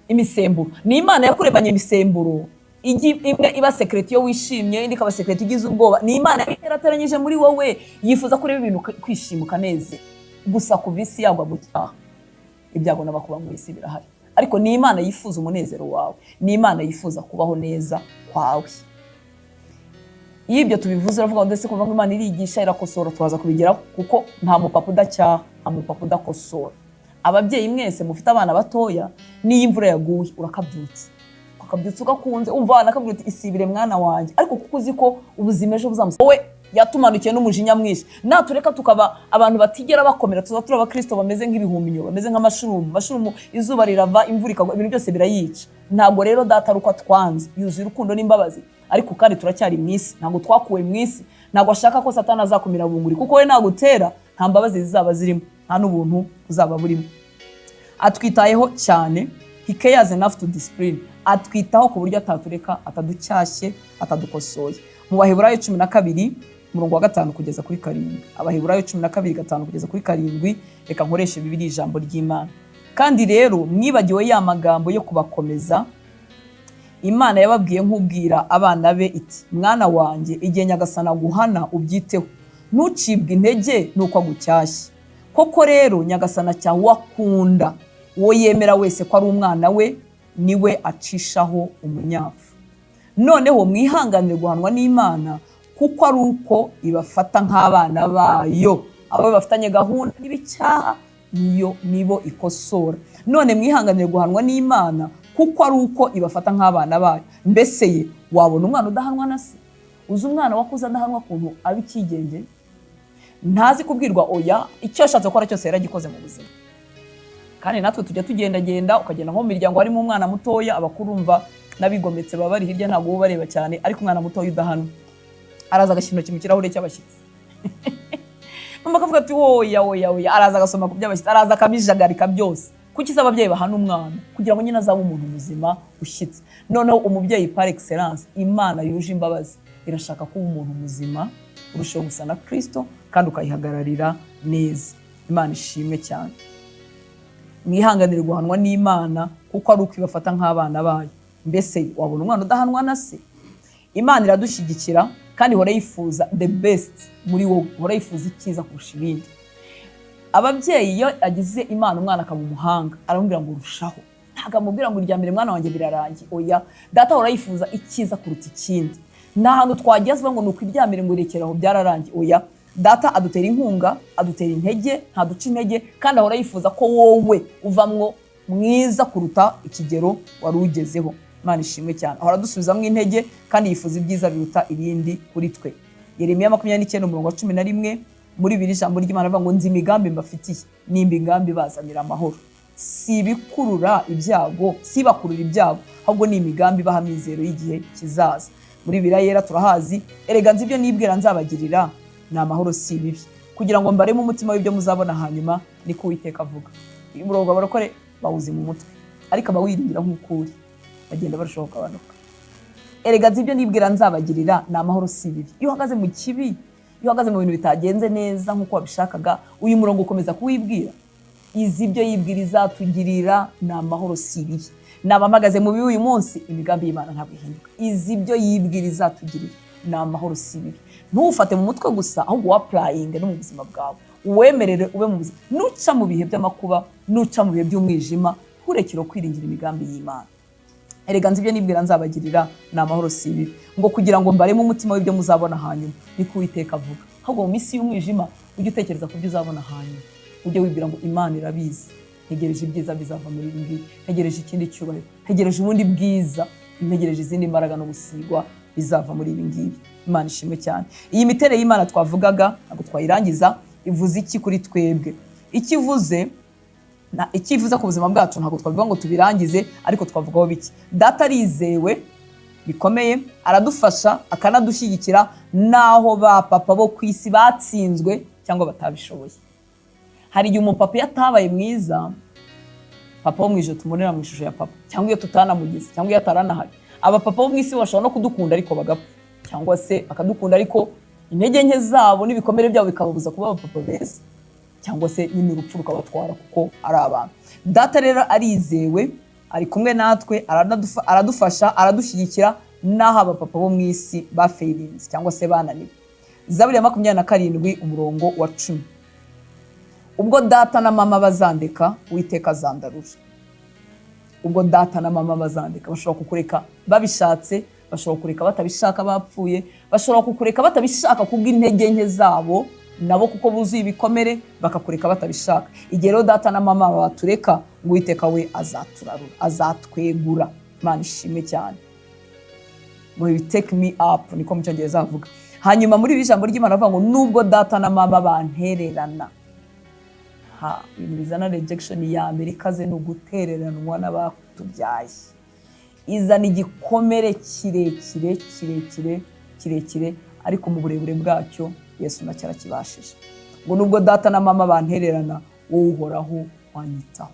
Speaker 1: imisemburo. Ni Imana yakuremanye imisemburo imwe iba sécrétée iyo wishimye, indi ikaba sécrétée ugize ubwoba. Ni Imana yarateranyije muri wowe, yifuza ko ureba ibintu kwishima, ukaneze. Gusa kuva isi yagwa mu cyaha, ibyago n'amakuba mu isi birahari, ariko ni Imana yifuza umunezero wawe, ni Imana yifuza kubaho neza kwawe. Iyo ibyo tubivuze, uravuga ngo ndetse kuvuga ngo Imana irigisha, irakosora, turaza kubigeraho, kuko nta mupapa udacyaha, nta mupapa udakosora. Ababyeyi mwese mufite abana batoya, n'iyo imvura yaguye urakabyutsa, ukabyutsa ugakunze, umva abana akabwira uti "Isibire mwana wanjye", ariko kuko uzi ko ubuzima ejo buzamusa. Wowe yatumanukiye n'umujinya mwinshi. Natureka tukaba abantu batigera bakomera, tuza turi abakristo bameze nk'ibihumyo, bameze nk'amashurumu. Mashurumu, izuba rirava, imvura ikagwa, ibintu byose birayica. Ntabwo rero Data ari uko atwanze, yuzuye urukundo n'imbabazi, ariko kandi turacyari mu isi, ntabwo twakuwe mu isi. Ntabwo ashaka ko Satani azakumira bunguri, kuko we nagutera nta mbabazi zizaba zirimo, nta n'ubuntu buzaba burimo. Atwitayeho cyane. He cares enough to discipline. Atwitaho ku buryo atatureka ataducyashye, atadukosoye. Mu Baheburayo 12, umurongo wa 5 kugeza kuri 7. Abaheburayo 12, 5 kugeza kuri 7. Reka nkoreshe Bibiri, ijambo ry'Imana. "Kandi rero mwibagiwe ya magambo yo kubakomeza Imana yababwiye nk'ubwira abana be iti: 'Mwana wanjye, igihe Nyagasani aguhana ubyiteho, ntucibwe intege nuko agucyashye. Koko rero Nyagasani acyaha uwo akunda, uwo yemera wese ko ari umwana we niwe acishaho umunyafu. Noneho mwihanganire guhanwa n'Imana, kuko ari uko ibafata nk'abana bayo.'" Abo bafitanye gahunda n'ibicyaha niyo nibo ikosora. "None mwihanganire guhanwa n'Imana, kuko ari uko ibafata nk'abana bayo. Mbese ye wabona umwana udahanwa na se?" Uzi umwana wakuze adahanwa ukuntu aba icyigenge, ntazi kubwirwa oya? Icyo yashatse gukora cyose yaragikoze mu buzima. Kandi natwe tujya tugendagenda, ukagenda nko mu miryango harimo umwana mutoya, abakuru umva n'abigometse baba bari hirya, ntabwo uba ubareba cyane, ariko umwana mutoya udahanwa araza agashyira intoki mu kirahure cy'abashyitsi, mama akavuga ati: "Oya, oya, oya." Araza agasoma ku by'abashyitsi, araza akabijagarika byose. Kuki se ababyeyi bahana umwana? Kugira ngo nyine azabe umuntu muzima ushyitse. Noneho umubyeyi par excellence, Imana yuje imbabazi, irashaka kuba umuntu muzima urushaho gusa na Kristo kandi ukayihagararira neza. Imana ishimwe cyane. "Mwihanganire guhanwa n'Imana, kuko ari uko ibafata nk'abana bayo. Mbese wabona umwana udahanwa na se?" Imana iradushyigikira kandi ihora yifuza the best muri wowe, ihora yifuza icyiza kurusha ibindi. Ababyeyi, iyo agize Imana umwana akaba umuhanga, aramubwira ngo rushaho, ntabwo amubwira ngo irya mbere mwana wanjye birarangiye, oya. Data ahora yifuza icyiza kuruta ikindi. Nta hantu twagezwa ngo ni ukwiryamire ngo rekera aho byararangiye, oya. Data adutera inkunga, adutera intege, ntaduca intege, kandi ahora yifuza ko wowe uvamwo mwiza kuruta ikigero wari ugezeho. Imana ishimwe cyane. Ahora adusubizamo intege kandi yifuza ibyiza biruta ibindi kuri twe. Yeremiya 29, umurongo wa 11, muri bibiri, ijambo ry'Imana rivuga ngo: "Nzi imigambi mbafitiye, ni imigambi ibazanira amahoro, si ibikurura ibyago, si ibakurura ibyago, ahubwo ni imigambi ibaha amizero y'igihe kizaza." Muri Bibiliya Yera turahazi: "Erega nzi ibyo nibwira nzabagirira, ni amahoro si ibibi, kugira ngo mbareme umutima w'ibyo muzabona hanyuma, niko Uwiteka avuga." Uyu murongo abarokore bawuzi mu mutwe, ariko abawiringira nk'uko uri bagenda barushaho kugabanuka. "Erega nzi ibyo nibwira nzabagirira, ni amahoro si ibibi." Iyo uhagaze mu kibi, iyo uhagaze mu bintu bitagenze neza nk'uko wabishakaga, uyu murongo ukomeza kuwibwira: "Izi ibyo yibwira izatugirira, ni amahoro si ibibi." Naba mpagaze mu bibi uyu munsi, imigambi y'Imana ntabwo ihinduka. "Izi ibyo yibwira izatugirira, ni amahoro si ibibi." Ntuwufate mu mutwe gusa, ahubwo wa-applyinge no mu buzima bwawe, uwemerere ube mu buzima. Nuca mu bihe by'amakuba, nuca mu bihe by'umwijima, nturekere kwiringira imigambi y'Imana. "Erega nzi ibyo nibwira nzabagirira, ni amahoro si ibibi, ngo kugira ngo mbareme umutima w'ibyo muzabona hanyuma, niko Uwiteka avuga." Ahubwo mu minsi y'umwijima ujye utekereza ku byo uzabona hanyuma, ujye wibwira ngo Imana irabizi, ntegereje ibyiza bizava muri ibi ngibi, ntegereje ikindi cyubahiro, ntegereje ubundi bwiza, ntegereje izindi mbaraga no gusigwa bizava muri ibi ngibi. Imana ishimwe cyane. Iyi miterere y'Imana twavugaga ntabwo twayirangiza. Ivuze iki kuri twebwe? Icyo ivuze, icyo ivuze ku buzima bwacu, ntabwo twabivuga ngo tubirangize, ariko twavugaho bike. Data arizewe bikomeye, aradufasha akanadushyigikira n'aho ba papa bo ku isi batsinzwe cyangwa batabishoboye. Hari igihe umupapa iyo atabaye mwiza, papa wo mu ijoro tumubonera mu ishusho ya papa, cyangwa iyo tutanamugize, cyangwa iyo ataranahari, abapapa bo mu isi bashobora no kudukunda ariko bagapfa, cyangwa se bakadukunda ariko intege nke zabo n'ibikomere byabo bikababuza kuba abapapa beza, cyangwa se nyine urupfu rukabatwara kuko ari abantu. Data rero arizewe, ari kumwe natwe, aradufasha, aradushyigikira n'aho abapapa bo mu isi bafailinze cyangwa se bananiwe. Zaburi ya 27, umurongo wa 10: "Ubwo data na mama bazandeka, Uwiteka azandarura." Ubwo data na mama bazandeka. Bashobora kukureka babishatse, bashobora kukureka batabishaka bapfuye, bashobora kukureka batabishaka kubw'intege nke zabo nabo, kuko buzuye ibikomere, bakakureka batabishaka. Igihe rero data na mama batureka, ngo Uwiteka we azaturarura, azatwegura. Imana ishimwe cyane. Ngo "Take me up", niko mu Cyongereza havuga. Hanyuma muri iri jambo ry'Imana avuga ngo: "Nubwo data na mama bantererana." Ha, ibintu bizana rejection ya mbere ikaze ni ugutereranwa n'abatubyaye. Izana igikomere kirekire, kirekire, kirekire, ariko mu burebure bwacyo Yesu nacyo arakibashije. Ngo nubwo data na mama bantererana, wowe Uhoraho wanyitaho.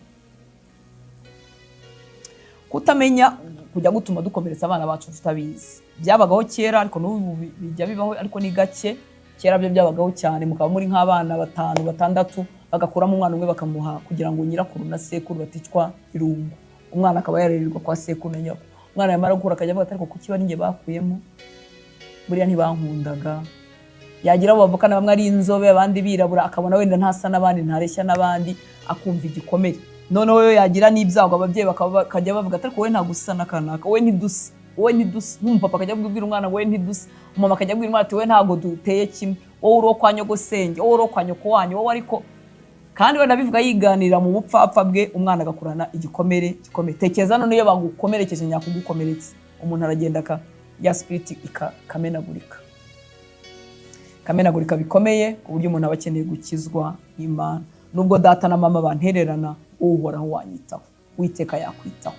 Speaker 1: Kutamenya kujya gutuma dukomeretsa abana bacu tutabizi. Byabagaho kera, ariko n'ubu bijya bibaho, ariko ni gake. Kera byo byabagaho cyane, mukaba muri nk'abana batanu, batandatu, bagakuramo umwana umwe bakamuha kugira ngo nyirakuru na sekuru baticwa irungu. Umwana akaba yarererwa kwa sekuru na nyirakuru. Umwana yamara gukura akajya avuga ati: "Ariko kuki bari njye bakuyemo? Buriya ntibankundaga." Yagira abo bavukana, bamwe ari inzobe, abandi birabura, akabona wenda ntasa n'abandi, ntareshya n'abandi, akumva igikomere. Noneho yo yagira n'ibyago, ababyeyi bakajya bavuga ati: "Ariko wowe ntabwo usa n'akanaka, wowe ntidusa, wowe ntidusa." Nk'umupapa akajya abwira umwana: "Wowe ntidusa." Umumama akajya abwira umwana ati: "Wowe ntabwo duteye kimwe, wowe uri uwo kwa nyogosenge, wowe uri uwo kwa nyoko wanyu, wowe." Ariko kandi wenda abivuga yiganirira mu bupfapfa bwe, umwana agakurana igikomere gikomeye. Tekereza none iyo bagukomerekeje nyakugukomeretsa. Umuntu aragenda aka ya spirit ikamenagurika, kamenagurika bikomeye, ku buryo umuntu aba akeneye gukizwa n'Imana. Nubwo data na mama bantererana, Uhoraho wanyitaho. Witeka yakwitaho.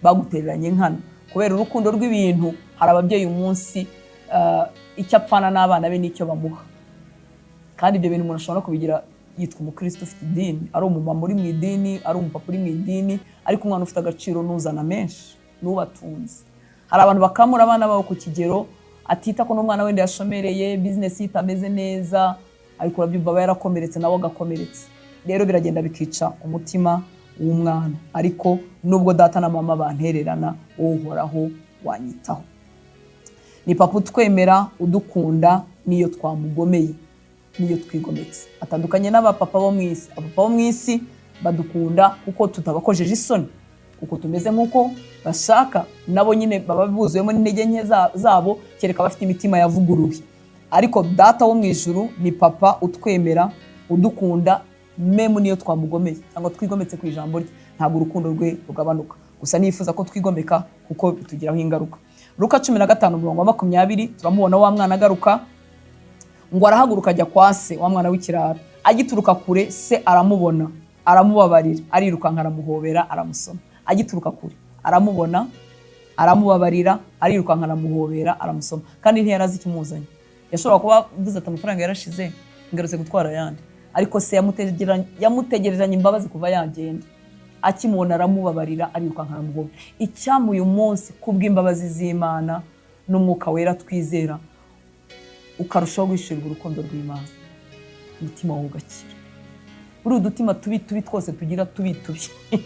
Speaker 1: Bagutereranye nkana kubera urukundo rw'ibintu. Hari ababyeyi umunsi icyo apfana n'abana be n'icyo bamuha, kandi ibyo bintu umuntu ashobora no kubigira yitwa umukristo ufite idini, ari umumama uri mu idini, ari umupapa uri mu idini, ariko umwana ufite agaciro n'uzana menshi, n'ubatunze. Hari abantu bakamura abana babo ku kigero atita ko n'umwana wenda yashomereye, bizinesi ye itameze neza, ariko urabyumva, aba yarakomeretse, nawe agakomeretse. Rero biragenda bikica umutima w'umwana. Ariko nubwo data na mama bantererana, wowe Uhoraho wanyitaho. Ni papa utwemera, udukunda n'iyo twamugomeye, n'iyo twigometse. Atandukanye n'abapapa bo mu isi. Abapapa bo mu isi badukunda kuko tutabakojeje isoni, kuko tumeze nk'uko bashaka. Nabo nyine baba buzuyemo n'intege nke zabo, kereka bafite imitima yavuguruwe. Ariko Data wo mu ijuru ni papa utwemera, udukunda même niyo twamugomeye cyangwa twigometse ku ijambo rye. Ntabwo urukundo rwe rugabanuka. Gusa nifuza ko twigomeka kuko bitugiraho ingaruka. Luka 15 umurongo wa 20, turamubona wa mwana agaruka. Ngo arahaguruka ajya kwa se, wa mwana w'ikirara. Agituruka kure, se aramubona, aramubabarira, arirukanka, aramuhobera, aramusoma. Agituruka kure aramubona, aramubabarira, arirukanka, aramuhobera, aramusoma. Kandi ntiyari azi ikimuzanye. Yashobora kuba avuze ati: "Amafaranga yarashize, ngarutse gutwara ayandi." Ariko se yamutegereranye imbabazi kuva yagenda. Akimubona aramubabarira, arirukanka, aramuhobera. Icyampa uyu munsi, kubw'imbabazi z'Imana n'Umwuka Wera twizera, ukarushaho guhishurirwa urukundo rw'Imana, umutima wawe ugakira. Buriya udutima tubi tubi twose tugira, tubi tubi,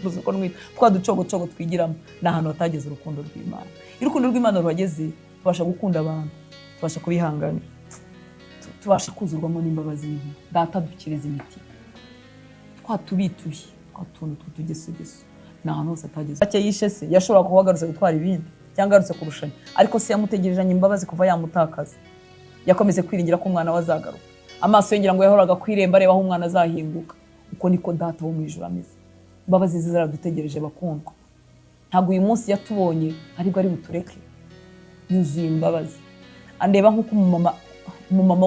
Speaker 1: uzi uko nwita, twa ducogocogo twigiramo, ni ahantu hatageze urukundo rw'Imana. Iyo urukundo rw'Imana ruhageze, tubasha gukunda abantu, tubasha kubihanganira, tubasha kuzurwamo n'imbabazi n'impuhwe. Data dukiriza imitima twa tubi tubi, twa tuntu tw'utugesogeso, ni ahantu hose atageze. Make yishe se, yashobora kuba agarutse gutwara ibindi cyangwa agarutse kurushanya, ariko se yamutegerejanye imbabazi kuva yamutakaza. Yakomeze kwiringira ko umwana we azagaruka. Amaso ye ngira ngo yahoraga ku irembo, areba aho umwana azahinguka. Uko niko Data wo mu ijuru ameze. Imbabazi ze zaradutegereje, bakundwa. Ntabwo uyu munsi yatubonye aribwo ari butureke. Yuzuye imbabazi. Andeba nk'uko umumama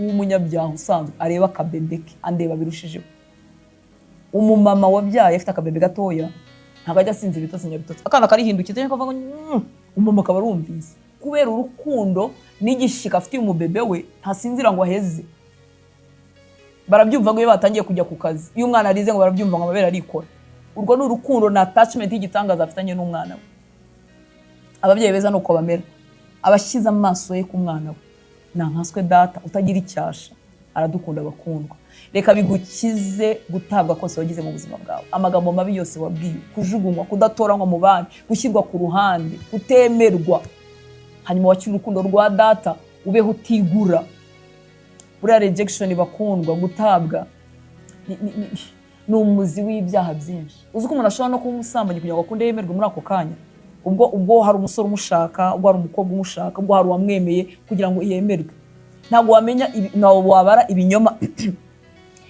Speaker 1: w'umunyabyaha usanzwe areba akabebe ke. Andeba birushijeho. Umumama wabyaye afite akabebe gatoya ntabwo ajya asinzira ibitotsi nyabitotsi. Akana karihindukiza cyangwa kavuga ngo umumama akaba arumvise. Kubera urukundo n'igishyika afitiye umubebe we, ntasinzira ngo aheze. Barabyumva ngo iyo batangiye kujya ku kazi, iyo umwana arize ngo barabyumva, ngo amabere arikora. Urwo ni urukundo na attachment y'igitangaza afitanye n'umwana we. Ababyeyi beza ni uko bamera, abashyize amaso ye ku mwana we. Nta nkaswe Data utagira icyasha, aradukunda. Bakundwa, reka bigukize gutabwa kose wagize mu buzima bwawe, amagambo mabi yose wabwiwe, kujugunywa, kudatoranywa mu bandi, gushyirwa ku ruhande, kutemerwa. Hanyuma wakire urukundo rwa Data, ubeho utigura. Buriya rejection, bakundwa, gutabwa ni umuzi w'ibyaha byinshi. Uzi ko umuntu ashobora no kuba umusambanyi kugira ngo akunde yemerwe muri ako kanya? Ubwo hari umusore umushaka, ubwo hari umukobwa umushaka, ubwo hari uwamwemeye, kugira ngo yemerwe. Ntabwo wamenya ntabwo wabara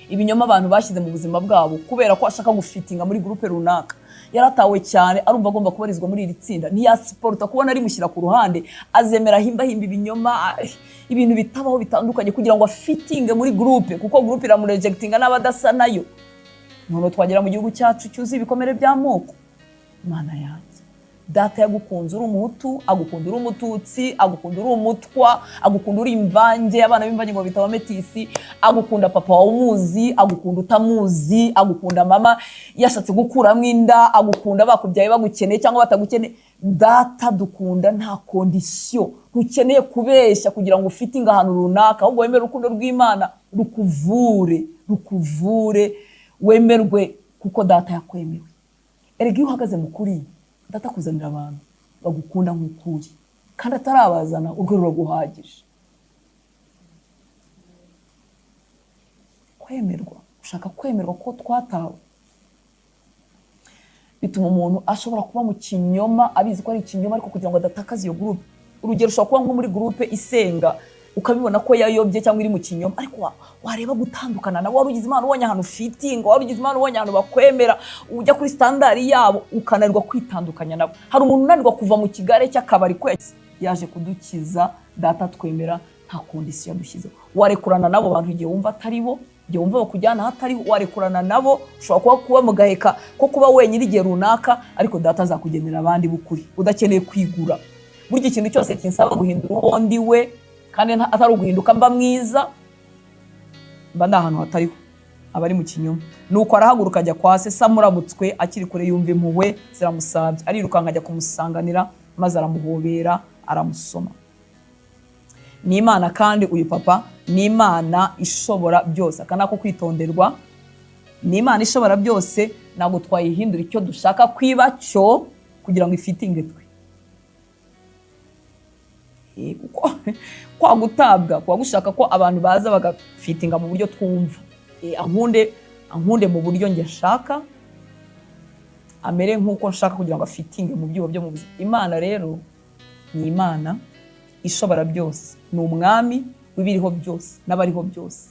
Speaker 1: ibinyoma abantu bashyize mu buzima bwabo kubera ko ashaka gufitinga muri groupe runaka. Yaratawe cyane, arumva agomba kubarizwa muri iri tsinda, ntiyasiporuta kubona rimushyira ku ruhande. Azemera ahimbahimba ibinyoma, ibintu bitabaho bitandukanye, kugira ngo afitinge muri groupe, kuko groupe iramurejectinga n'aba adasa nayo. Noneho twagera mu gihugu cyacu cyuzuye ibikomere by'amoko. Imana yanjye, Data yagukunze uri Umuhutu, agukunda uri Umututsi, agukunda uri Umutwa, agukunda uri imvange, abana b'imvange ngo bita abametisi, agukunda papa wawe umuzi, agukunda utamuzi, agukunda mama yashatse gukuramo inda, agukunda bakubyaye bagukeneye cyangwa batagukeneye. Data dukunda nta condition. Ntukeneye kubeshya kugira ngo ufite ahantu runaka, ahubwo wemere urukundo rw'Imana rukuvure, rukuvure, wemerwe kuko Data yakwemewe. Erega iyo uhagaze mu kuri, Data akuzanira abantu bagukunda nk'ukuri, kandi atarabazana urwo ruraguhagije. Kwemerwa, ushaka kwemerwa ko twatawe, bituma umuntu ashobora kuba mu kinyoma abizi ko ari ikinyoma, ariko kugira ngo adatakaza iyo groupe. Urugero, ushobora kuba nko muri groupe isenga, ukabibona ko yayobye cyangwa iri mu kinyoma, ariko wareba gutandukana nabo, wari ugize Imana ubonye ahantu ufitinga, wari ugize Imana ubonye ahantu bakwemera, ujya kuri standard yabo, ukananirwa kwitandukanya nabo. Hari umuntu unanirwa kuva mu kigare cy'akabari ko yaje kudukiza. Data twemera nta condition yadushyizeho. Warekurana nabo bantu igihe wumva atari bo, igihe wumva bakujyana ahatariho, warekurana nabo. Ushobora kuba mu gaheka ko kuba wenyine igihe runaka, ariko Data azakugenera abandi b'ukuri udakeneye kwigura. Burya ikintu cyose kinsaba guhindura uwo ndi we, kandi atari uguhinduka mba mwiza, mba ndi ahantu hatariho, aba ari mu kinyoma. Nuko arahaguruka ajya kwa se. Se amurabutswe akiri kure yumva impuhwe ziramusabye, arirukanka ajya kumusanganira, maze aramuhobera, aramusoma. Ni Imana kandi uyu papa ni Imana ishobora byose. Aka ni ako kwitonderwa. Ni Imana ishobora byose, ntabwo twayihindura icyo dushaka kwiba cyo kugira ngo ifitinge twe. Kuko kwa gutabwa kuba gushaka ko abantu baza bagafitinga mu buryo twumva. Ankunde, ankunde mu buryo njye nshaka, amere nk'uko nshaka kugira ngo afitinge mu byuho byo mu buzima. Imana rero ni Imana ishobora byose, ni umwami w'ibiriho byose n'abariho byose.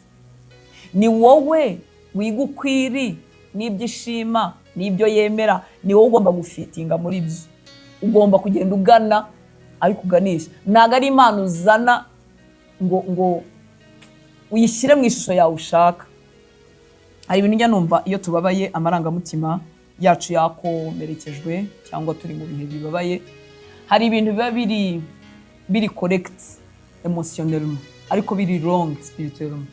Speaker 1: Ni wowe wiga ukwiri n'ibyo ishima n'ibyo yemera, ni wowe ugomba gufitinga muri byo. Ugomba kugenda ugana aho ikuganisha. Ntabwo ari Imana uzana ngo uyishyire mu ishusho yawe ushaka. Hari ibintu njya numva iyo tubabaye, amarangamutima yacu yakomerekejwe cyangwa turi mu bihe bibabaye, hari ibintu biba biri correct émotionnellement ariko biri wrong spirituellement.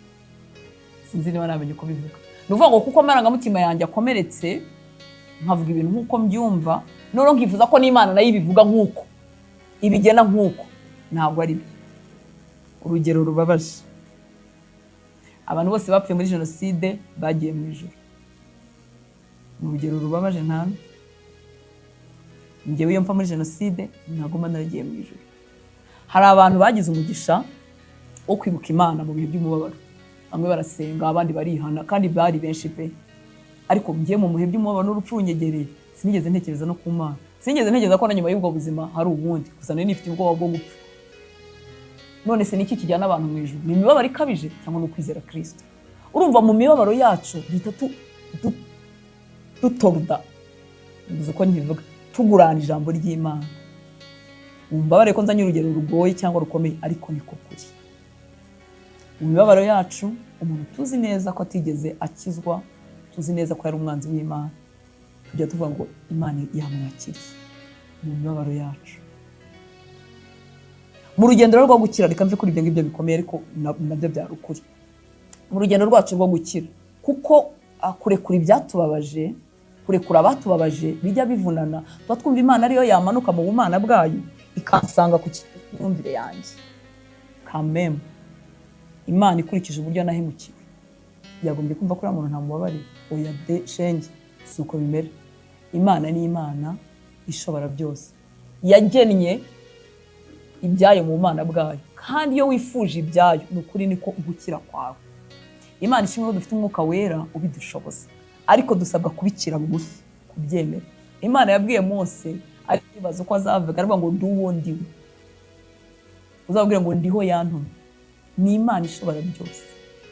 Speaker 1: Sinzi niba namenye uko bivuga. Ni ukuvuga ngo kuko amarangamutima yanjye akomeretse, nkavuga ibintu nk'uko mbyumva, noneho nkifuza ko n'Imana nayo ibivuga nk'uko ibigena nk'uko, ntabwo ari byo. Urugero rubabaje: abantu bose bapfuye muri jenoside bagiye mu ijuru. Ni urugero rubabaje. Nta njyewe iyo mpfa muri jenoside ntabwo mba naragiye mu ijuru. Hari abantu bagize umugisha wo kwibuka Imana mu bihe by'umubabaro, bamwe barasenga, abandi barihana, kandi bari benshi pe. Ariko njye mu bihe by'umubabaro n'urupfu runyegereye, sinigeze ntekereza no ku Mana, sinigeze ntekereza ko na nyuma y'ubwo buzima hari ubundi. Gusa nari nifite ubwoba bwo gupfa. None se niki kijyana abantu mu ijuru? Ni imibabaro ikabije cyangwa ni ukwizera Kirisito? Urumva, mu mibabaro yacu duhita dutoruda, mbuze uko nkivuga, tugurana ijambo ry'Imana. Umbabare ko nzanye urugero rugoye cyangwa rukomeye, ariko niko kuri. Mu mibabaro yacu, umuntu tuzi neza ko atigeze akizwa, tuzi neza ko yari umwanzi w'Imana, tujya tuvuga ngo Imana yamwakiriye mu mibabaro yacu. Mu rugendo rwo gukira, reka mve kuri ibyo ngibyo bikomeye, ariko nabyo byari ukuri. Mu rugendo rwacu rwo gukira, kuko kurekura ibyatubabaje, kurekura abatubabaje bijya bivunana, tuba twumva Imana ariyo yamanuka mu bumana bwayo ikansanga ku myumvire yanjye. Kameme Imana ikurikije uburyo nahemukiwe yagombye kumva ko uriya muntu ntamubabariye. Oya de shenge, si uko bimera. Imana ni Imana ishobora byose, yagennye ibyayo mu bumana bwayo, kandi iyo wifuje ibyayo ni ukuri niko gukira kwawe. Imana ishimwe ko dufite Umwuka Wera ubidushoboza, ariko dusabwa kubikira bugufi, kubyemera. Imana yabwiye Mose, ari kwibaza uko azavuga, aravuga ngo: "Ndi uwo ndiwe, uzababwira ngo ndiho yantumye." Ni Imana ishobora byose,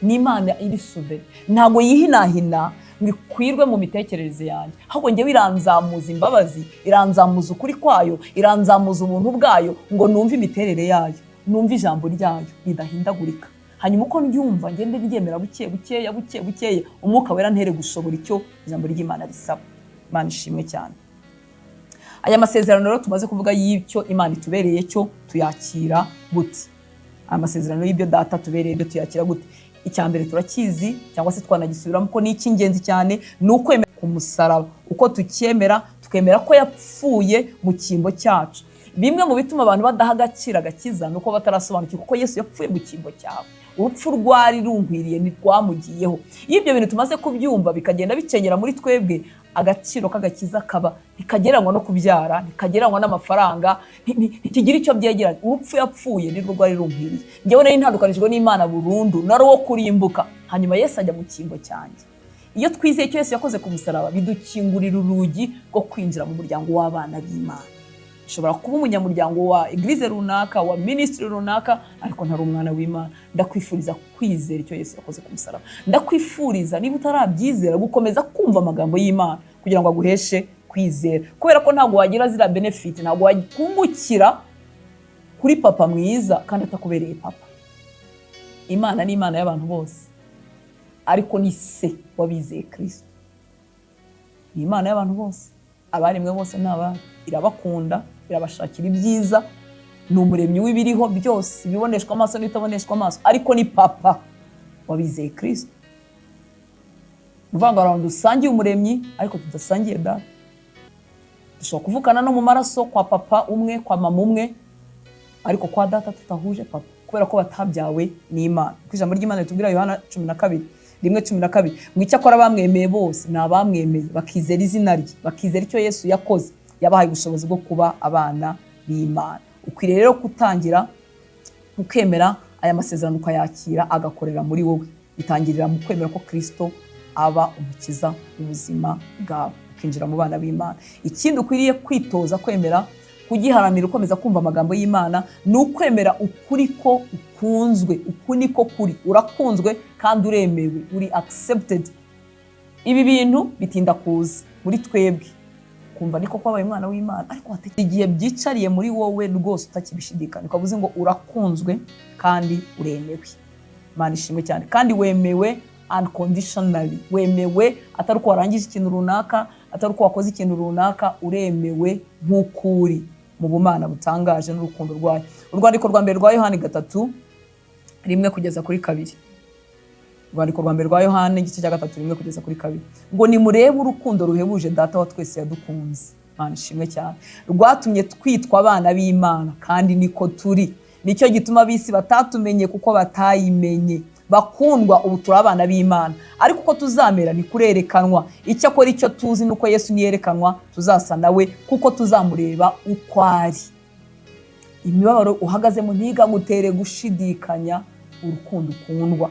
Speaker 1: ni Imana iri souverain, ntabwo yihinahina ngo ikwirwe mu mitekerereze yanjye, ahubwo njyewe iranzamuza imbabazi, iranzamuza ukuri kwayo, iranzamuza ubuntu bwayo, ngo numve imiterere yayo, numve ijambo ryayo ridahindagurika. Hanyuma uko ndyumva ngende ryemera buke bukeya, buke bukeya, Umwuka Wera ntere gushobora icyo ijambo ry'Imana risaba. Imana ishimwe cyane. Aya masezerano rero tumaze kuvuga y'icyo Imana itubereye cyo, tuyakira gute? Aya masezerano y'ibyo Data tubereye byo tuyakira gute? Icya mbere turakizi, cyangwa se twanagisubiramo ko ni icy'ingenzi cyane, ni ukwemera ku musaraba. Uko tucyemera, tukemera ko yapfuye mu cyimbo cyacu. Bimwe mu bituma abantu badaha agaciro agakiza ni uko batarasobanukirwa kuko Yesu yapfuye mu cyimbo cyawe. Urupfu rwari runkwiriye ntirwamugiyeho. Iyo ibyo bintu tumaze kubyumva, bikagenda bicengera muri twebwe, agaciro k'agakiza kaba ntikagereranywa no kubyara, ntikagereranywa n'amafaranga, ntikigira icyo byegeranya. Urupfu yapfuye nirwo rwari runkwiriye. Njyewe nari ntandukanijwe n'Imana burundu, nari uwo kurimbuka, hanyuma Yesu ajya mu cyimbo cyanjye. Iyo twizeye icyo Yesu yakoze ku musaraba, bidukingurira urugi rwo kwinjira mu muryango w'abana b'Imana. Ushobora kuba umunyamuryango wa église runaka, wa ministry runaka, ariko ntari umwana w'Imana. Ndakwifuriza kwizera icyo Yesu yakoze ku musaraba. Ndakwifuriza, niba utarabyizera, gukomeza kumva amagambo y'Imana kugira ngo aguheshe kwizera, kubera ko ntabwo wagira ziriya benefit, ntabwo wakungukira kuri papa mwiza kandi atakubereye papa. Imana ni Imana y'abantu bose, ariko ni Se w'abizeye Kirisito. Ni Imana y'abantu bose, abaremwe bose ni abayo. Irabakunda, irabashakira ibyiza, ni umuremyi w'ibiriho byose, ibiboneshwa amaso n'ibitaboneshwa amaso, ariko ni papa w'abizeye Kirisito. Ni ukuvuga ngo abantu dusangiye umuremyi ariko tudasangiye data. Dushobora kuvukana no mu maraso, kwa papa umwe, kwa mama umwe, ariko kwa data tutahuje papa, kubera ko batabyawe n'Imana. Kuko ijambo ry'Imana ritubwira, Yohana 12:1, 12, ngo icyakora bamwemeye bose, ni abamwemeye bakizera izina rye, bakizera icyo Yesu yakoze, yabahaye ubushobozi bwo kuba abana b'Imana. Ukwiriye rero gutangira ukemera aya masezerano, ukayakira, agakorera muri wowe. Bitangirira mu kwemera ko Kirisito aba umukiza w'ubuzima bwawe, ukinjira mu bana b'Imana. Ikindi ukwiriye kwitoza kwemera, kugiharanira, ukomeza kumva amagambo y'Imana, ni ukwemera ukuri ko ukunzwe. Uku niko kuri: urakunzwe kandi uremewe, uri accepted. Ibi bintu bitinda kuza muri twebwe, kumva niko kwabaye umwana w'Imana, ariko watekereza igihe byicariye muri wowe rwose, utakibishidikanya, ukaba uzi ngo urakunzwe kandi uremewe. Imana ishimwe cyane. Kandi wemewe unconditionally, wemewe atari uko warangije ikintu runaka, atari uko wakoze ikintu runaka. Uremewe nk'uko uri mu bumana butangaje n'urukundo rwayo. Urwandiko rwa mbere rwa Yohani 3:1-2. Urwandiko rwa mbere rwa Yohani, igice cya 3, 1-2, ngo nimurebe urukundo ruhebuje Data wa twese yadukunze. Imana ishimwe cyane. Rwatumye twitwa abana b'Imana, kandi niko turi. Nicyo gituma ab'isi batatumenye, kuko batayimenye. Bakundwa, ubu turi abana b'Imana, ariko uko tuzamera ntikurerekanwa. Icyakora icyo tuzi ni uko Yesu niyerekanwa tuzasa nawe, kuko tuzamureba uko ari. Imibabaro uhagazemo ntigagutere gushidikanya urukundo ukundwa.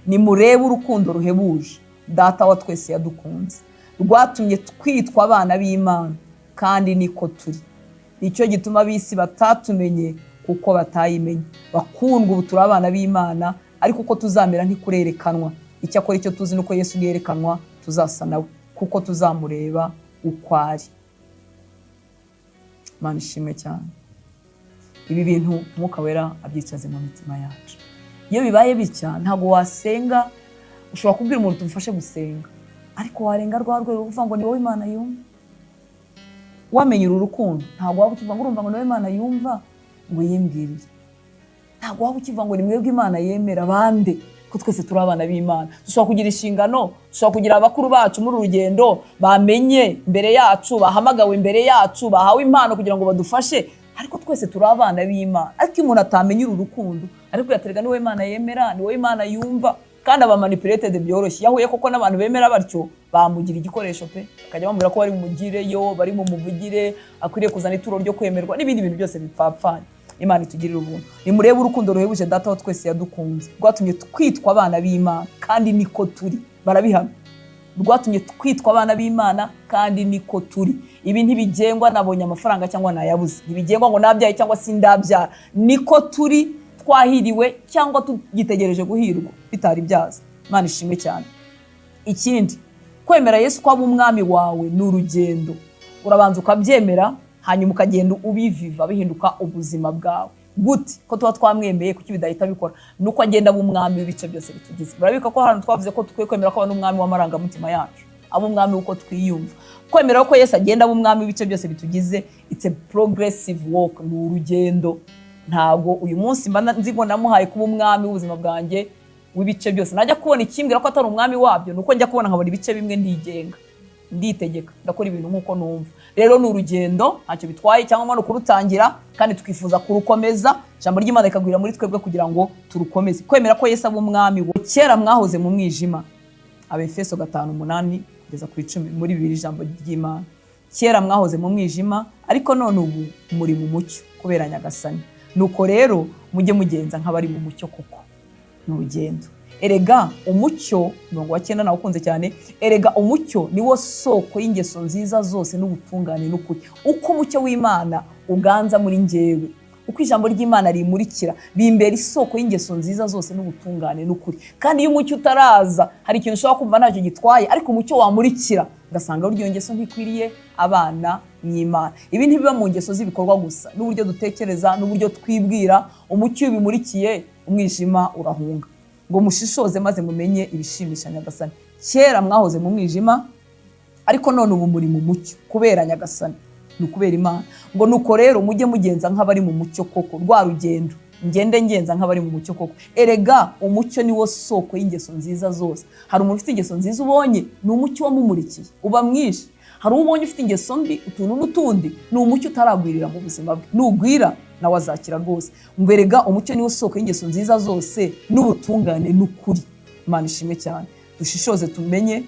Speaker 1: Nimurebe urukundo ruhebuje Data wa twese yadukunze, rwatumye twitwa abana b'Imana, kandi niko turi. Nicyo gituma ab'isi batatumenye, kuko batayimenye. Bakundwa, ubu turi abana b'Imana, ariko uko tuzamera ntikurerekanwa. Icyakora icyo tuzi ni uko Yesu niyerekanwa tuzasa nawe, kuko tuzamureba uko ari. Imana ishimwe cyane. Ibi bintu Umwuka Wera abyicaze mu mitima yacu. Iyo bibaye bitya, ntabwo wasenga. Ushobora kubwira umuntu tumufashe gusenga, ariko warenga rwa rwego uvuga ngo ni wowe Imana yumva, wamenye uru rukundo, ntabwo waba ukivuga ngo urumva ngo ni wowe Imana yumva ngo yimbwirire. Ntabwo waba ukivuga ngo ni mwebwe Imana yemera bande, ko twese turi abana b'Imana. Dushobora kugira inshingano, dushobora kugira abakuru bacu muri uru rugendo bamenye imbere yacu, bahamagawe imbere yacu, bahawe impano kugira ngo badufashe, ariko twese turi abana b'Imana. Ariko iyo umuntu atamenya uru rukundo, ariko yaterega ni wowe Imana yemera, ni wowe Imana yumva, kandi aba manipulated byoroshye. Iyo ahuye koko n'abantu bemera batyo, bamugira igikoresho pe, bakajya bamubwira ko bari bumugireyo, bari bumuvugire, akwiriye kuzana ituro ryo kwemerwa n'ibindi bintu byose bipfapfanye. Imana itugirire ubuntu. Nimurebe urukundo ruhebuje Data wa twese yadukunze, rwatumye twitwa abana b'Imana, kandi niko turi. Barabihamya: rwatumye twitwa abana b'Imana, kandi niko turi. Ibi ntibigengwa nabonye amafaranga cyangwa nayabuze, ntibigengwa ngo nabyaye cyangwa sindabyara. Niko turi, twahiriwe cyangwa tugitegereje guhirwa bitari byaza. Imana ishimwe cyane. Ikindi, kwemera Yesu ko aba umwami wawe ni urugendo. Urabanza ukabyemera, hanyuma ukagenda ubiviva, bihinduka ubuzima bwawe. Gute ko tuba twamwemeye, kuki bidahita bikora? Nuko agenda aba umwami w'ibice byose bitugize. Murabika ko hano twavuze ko dukwiye kwemera ko aba n'umwami w'amarangamutima yacu. aba umwami w'uko twiyumva. Kwemera ko Yesu agenda aba umwami w'ibice byose bitugize, it's a progressive walk, ni urugendo. Ntabwo uyu munsi mba nzi ngo namuhaye kuba umwami w'ubuzima bwanjye w'ibice byose. Najya kubona ikimbwira ko atari umwami wabyo, ni uko njya kubona nkabona ibice bimwe ndigenga, nditegeka, ndakora ibintu nk'uko numva. Rero ni urugendo, ntacyo bitwaye cyangwa ni ukurutangira kandi twifuza kurukomeza, ijambo ry'Imana rikagwira muri twebwe kugira ngo turukomeze. Kwemera ko Yesu aba umwami. Kera mwahoze mu mwijima, Abefeso 5:8 kugeza ku 10 muri bibiri, ijambo ry'Imana. Kera mwahoze mu mwijima, ariko none ubu muri mu mucyo kubera Nyagasani. Nuko rero mujye mugenza nk'abari mu mucyo koko. Ni urugendo. Erega umucyo, umurongo wa 9 nawukunze cyane, erega umucyo ni wo soko y'ingeso nziza zose n'ubutungane n'ukuri. Uko umucyo w'Imana uganza muri njyewe, uko ijambo ry'Imana rimurikira, bimbera isoko y'ingeso nziza zose n'ubutungane n'ukuri. Kandi iyo umucyo utaraza, hari ikintu ushobora kumva ntacyo gitwaye, ariko umucyo wamurikira ugasanga burya iyo ngeso ntikwiriye abana n'Imana. Ibi ntibiba mu ngeso z'ibikorwa gusa, n'uburyo dutekereza n'uburyo twibwira. Umucyo iyo ubimurikiye, umwijima urahunga. Ngo mushishoze maze mumenye ibishimisha Nyagasani. Kera mwahoze mu mwijima, ariko none ubu muri mu mucyo kubera Nyagasani, ni ukubera Imana. Ngo nuko rero mujye mugenza nk'abari mu mucyo koko. Rwa rugendo, ngende ngenza nk'abari mu mucyo koko. Erega umucyo ni wo soko y'ingeso nziza zose. Hari umuntu ufite ingeso nziza ubonye, ni umucyo wamumurikiye uba mwinshi. Hari uwo ubonye ufite ingeso mbi, utuntu n'utundi, ni umucyo utaragwirira mu buzima bwe. Nugwira nawe azakira rwose. Ngo erega umucyo ni wo soko y'ingeso nziza zose n'ubutungane n'ukuri. Imana ishimwe cyane. Dushishoze tumenye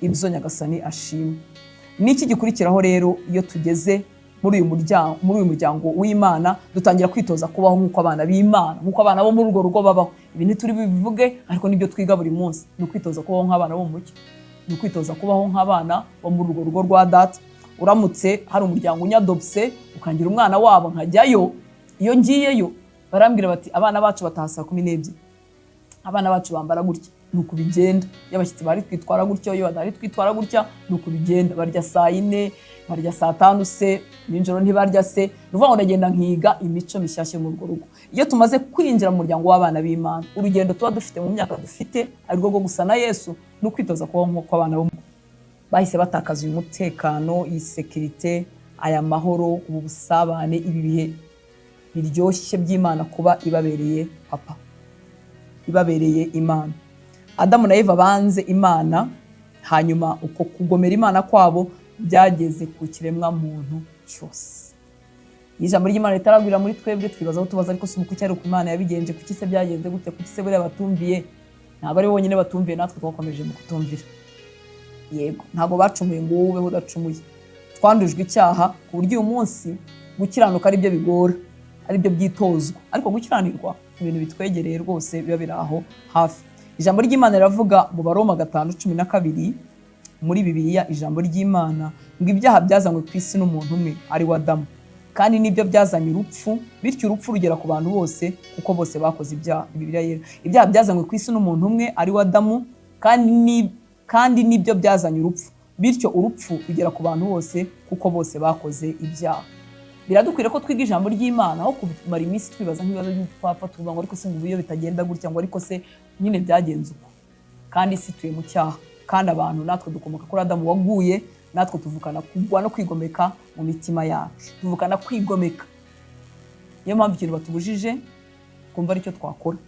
Speaker 1: ibyo Nyagasani ashima. Niki gikurikiraho rero? Iyo tugeze muri uyu muryango w'Imana, dutangira kwitoza kubaho nk'uko abana b'Imana, nk'uko abana bo muri urwo rugo babaho. Ibi ntituri bubivuge, ariko nibyo twiga buri munsi. Ni ukwitoza kubaho nk'abana bo mu mucyo, ni ukwitoza kubaho nk'abana bo muri urwo rugo rwa data. Uramutse hari umuryango unyadopse ukangira umwana wabo, nkajyayo, iyo ngiyeyo barambwira bati: "Abana bacu bataha saa 12, abana bacu bambara gutya, ni uku bigenda. Iyo abashyitsi bari twitwara gutya, iyo badahari twitwara gutya, ni uku bigenda. Barya saa 4, barya saa 5 se, nijoro ntibarya se." Ni ukuvuga ngo ndagenda nkiga imico mishyashya muri urwo rugo. Iyo tumaze kwinjira mu muryango w'abana b'Imana, urugendo tuba dufite mu myaka dufite ari rwo rwo gusa na Yesu, ni ukwitoza kubaho nk'uko abana bo bahise batakaza uyu mutekano, iyi sécurité, aya mahoro, ubu busabane, ibi bihe biryoshye by'Imana kuba ibabereye papa, ibabereye Imana. Adamu na Eva banze Imana, hanyuma uko kugomera Imana kwabo byageze ku kiremwa muntu cyose. Iyo ijambo ry'Imana ritaragwira muri twebwe, twibaza aho tubaza: "Ariko si uku cyari uko Imana yabigenje? Kuki se byagenze gutya? Kuki se buriya batumviye?" Ntabwo ari bo bonyine batumviye, natwe twakomeje mu kutumvira. Yego, ntabwo bacumuye ngo wowe ubeho udacumuye. Twandujwe icyaha ku buryo uyu munsi gukiranuka ari byo bigora, ari byo byitozwa, ariko gukiranirwa ibintu bitwegereye rwose, biba biri aho hafi. Ijambo ry'Imana riravuga mu Baroma 5:12 muri Bibiliya, ijambo ry'Imana, ngo ibyaha byazanywe ku isi n'umuntu umwe ari we Adamu, kandi nibyo byazanye urupfu, bityo urupfu rugera ku bantu bose kuko bose bakoze ibyaha. Bibiliya Yera. Ibyaha byazanywe ku isi n'umuntu umwe ari we Adamu, kandi nibyo byazanye urupfu, bityo urupfu rugera ku bantu bose kuko bose bakoze ibyaha. Biradukwiriye ko twiga ijambo ry'Imana aho kumara iminsi twibaza nk'ibibazo by'ubupfapfa, tuvuga ngo: "Ariko se ngo iyo bitagenda gutya?" Ngo: "Ariko se nyine byagenze uko?" Kandi isi ituye mu cyaha, kandi abantu natwe dukomoka kuri Adamu waguye. Natwe tuvukana kugwa no kwigomeka mu mitima yacu, tuvukana kwigomeka. Niyo mpamvu ikintu batubujije twumva aricyo twakora.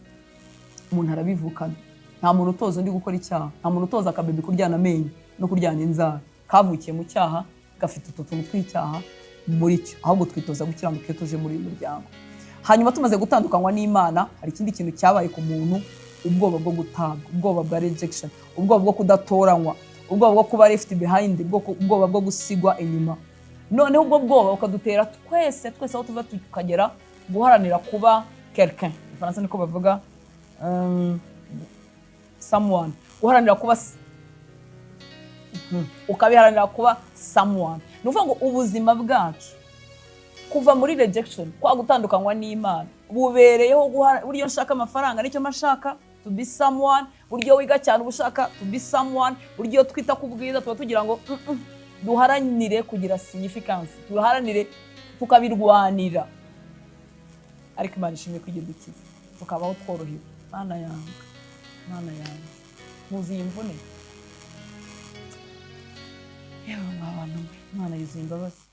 Speaker 1: Umuntu arabivukana. Nta muntu utoza undi gukora icyaha. Nta muntu utoza akabebi kuryana amenyo no kuryana inzara. Kavukiye mu cyaha, gafite utu tuntu tw'icyaha muri cyo. Ahubwo twitoza gukiranuka iyo tuje muri uyu muryango. Hanyuma tumaze gutandukanywa n'Imana, hari ikindi kintu cyabaye ku muntu: ubwoba bwo gutabwa, ubwoba bwa rejection, ubwoba bwo kudatoranywa, ubwoba bwo kuba left behind, ubwoba bwo gusigwa inyuma. Noneho ubwo bwoba bukadutera twese twese aho tuva tukagera guharanira kuba quelqu'un. Mu Faransa niko bavuga, someone, guharanira kuba ukabiharanira kuba someone. Ni ukuvuga ngo ubuzima bwacu kuva muri rejection, kwa gutandukanywa n'Imana, bubereyeho buryo nshaka amafaranga, nicyo mba nshaka, to be someone. Buryo wiga cyane uba ushaka to be someone. Buryo twita ku bwiza tuba tugira ngo duharanire kugira significance, duharanire, tukabirwanira. Ariko Imana ishimwe ko idukiza tukabaho tworohewe. Mana yanjye, Mana yanjye, muzi iyi mvune. Yewe mwa bantu mwe, Imana yuzuye imbabazi.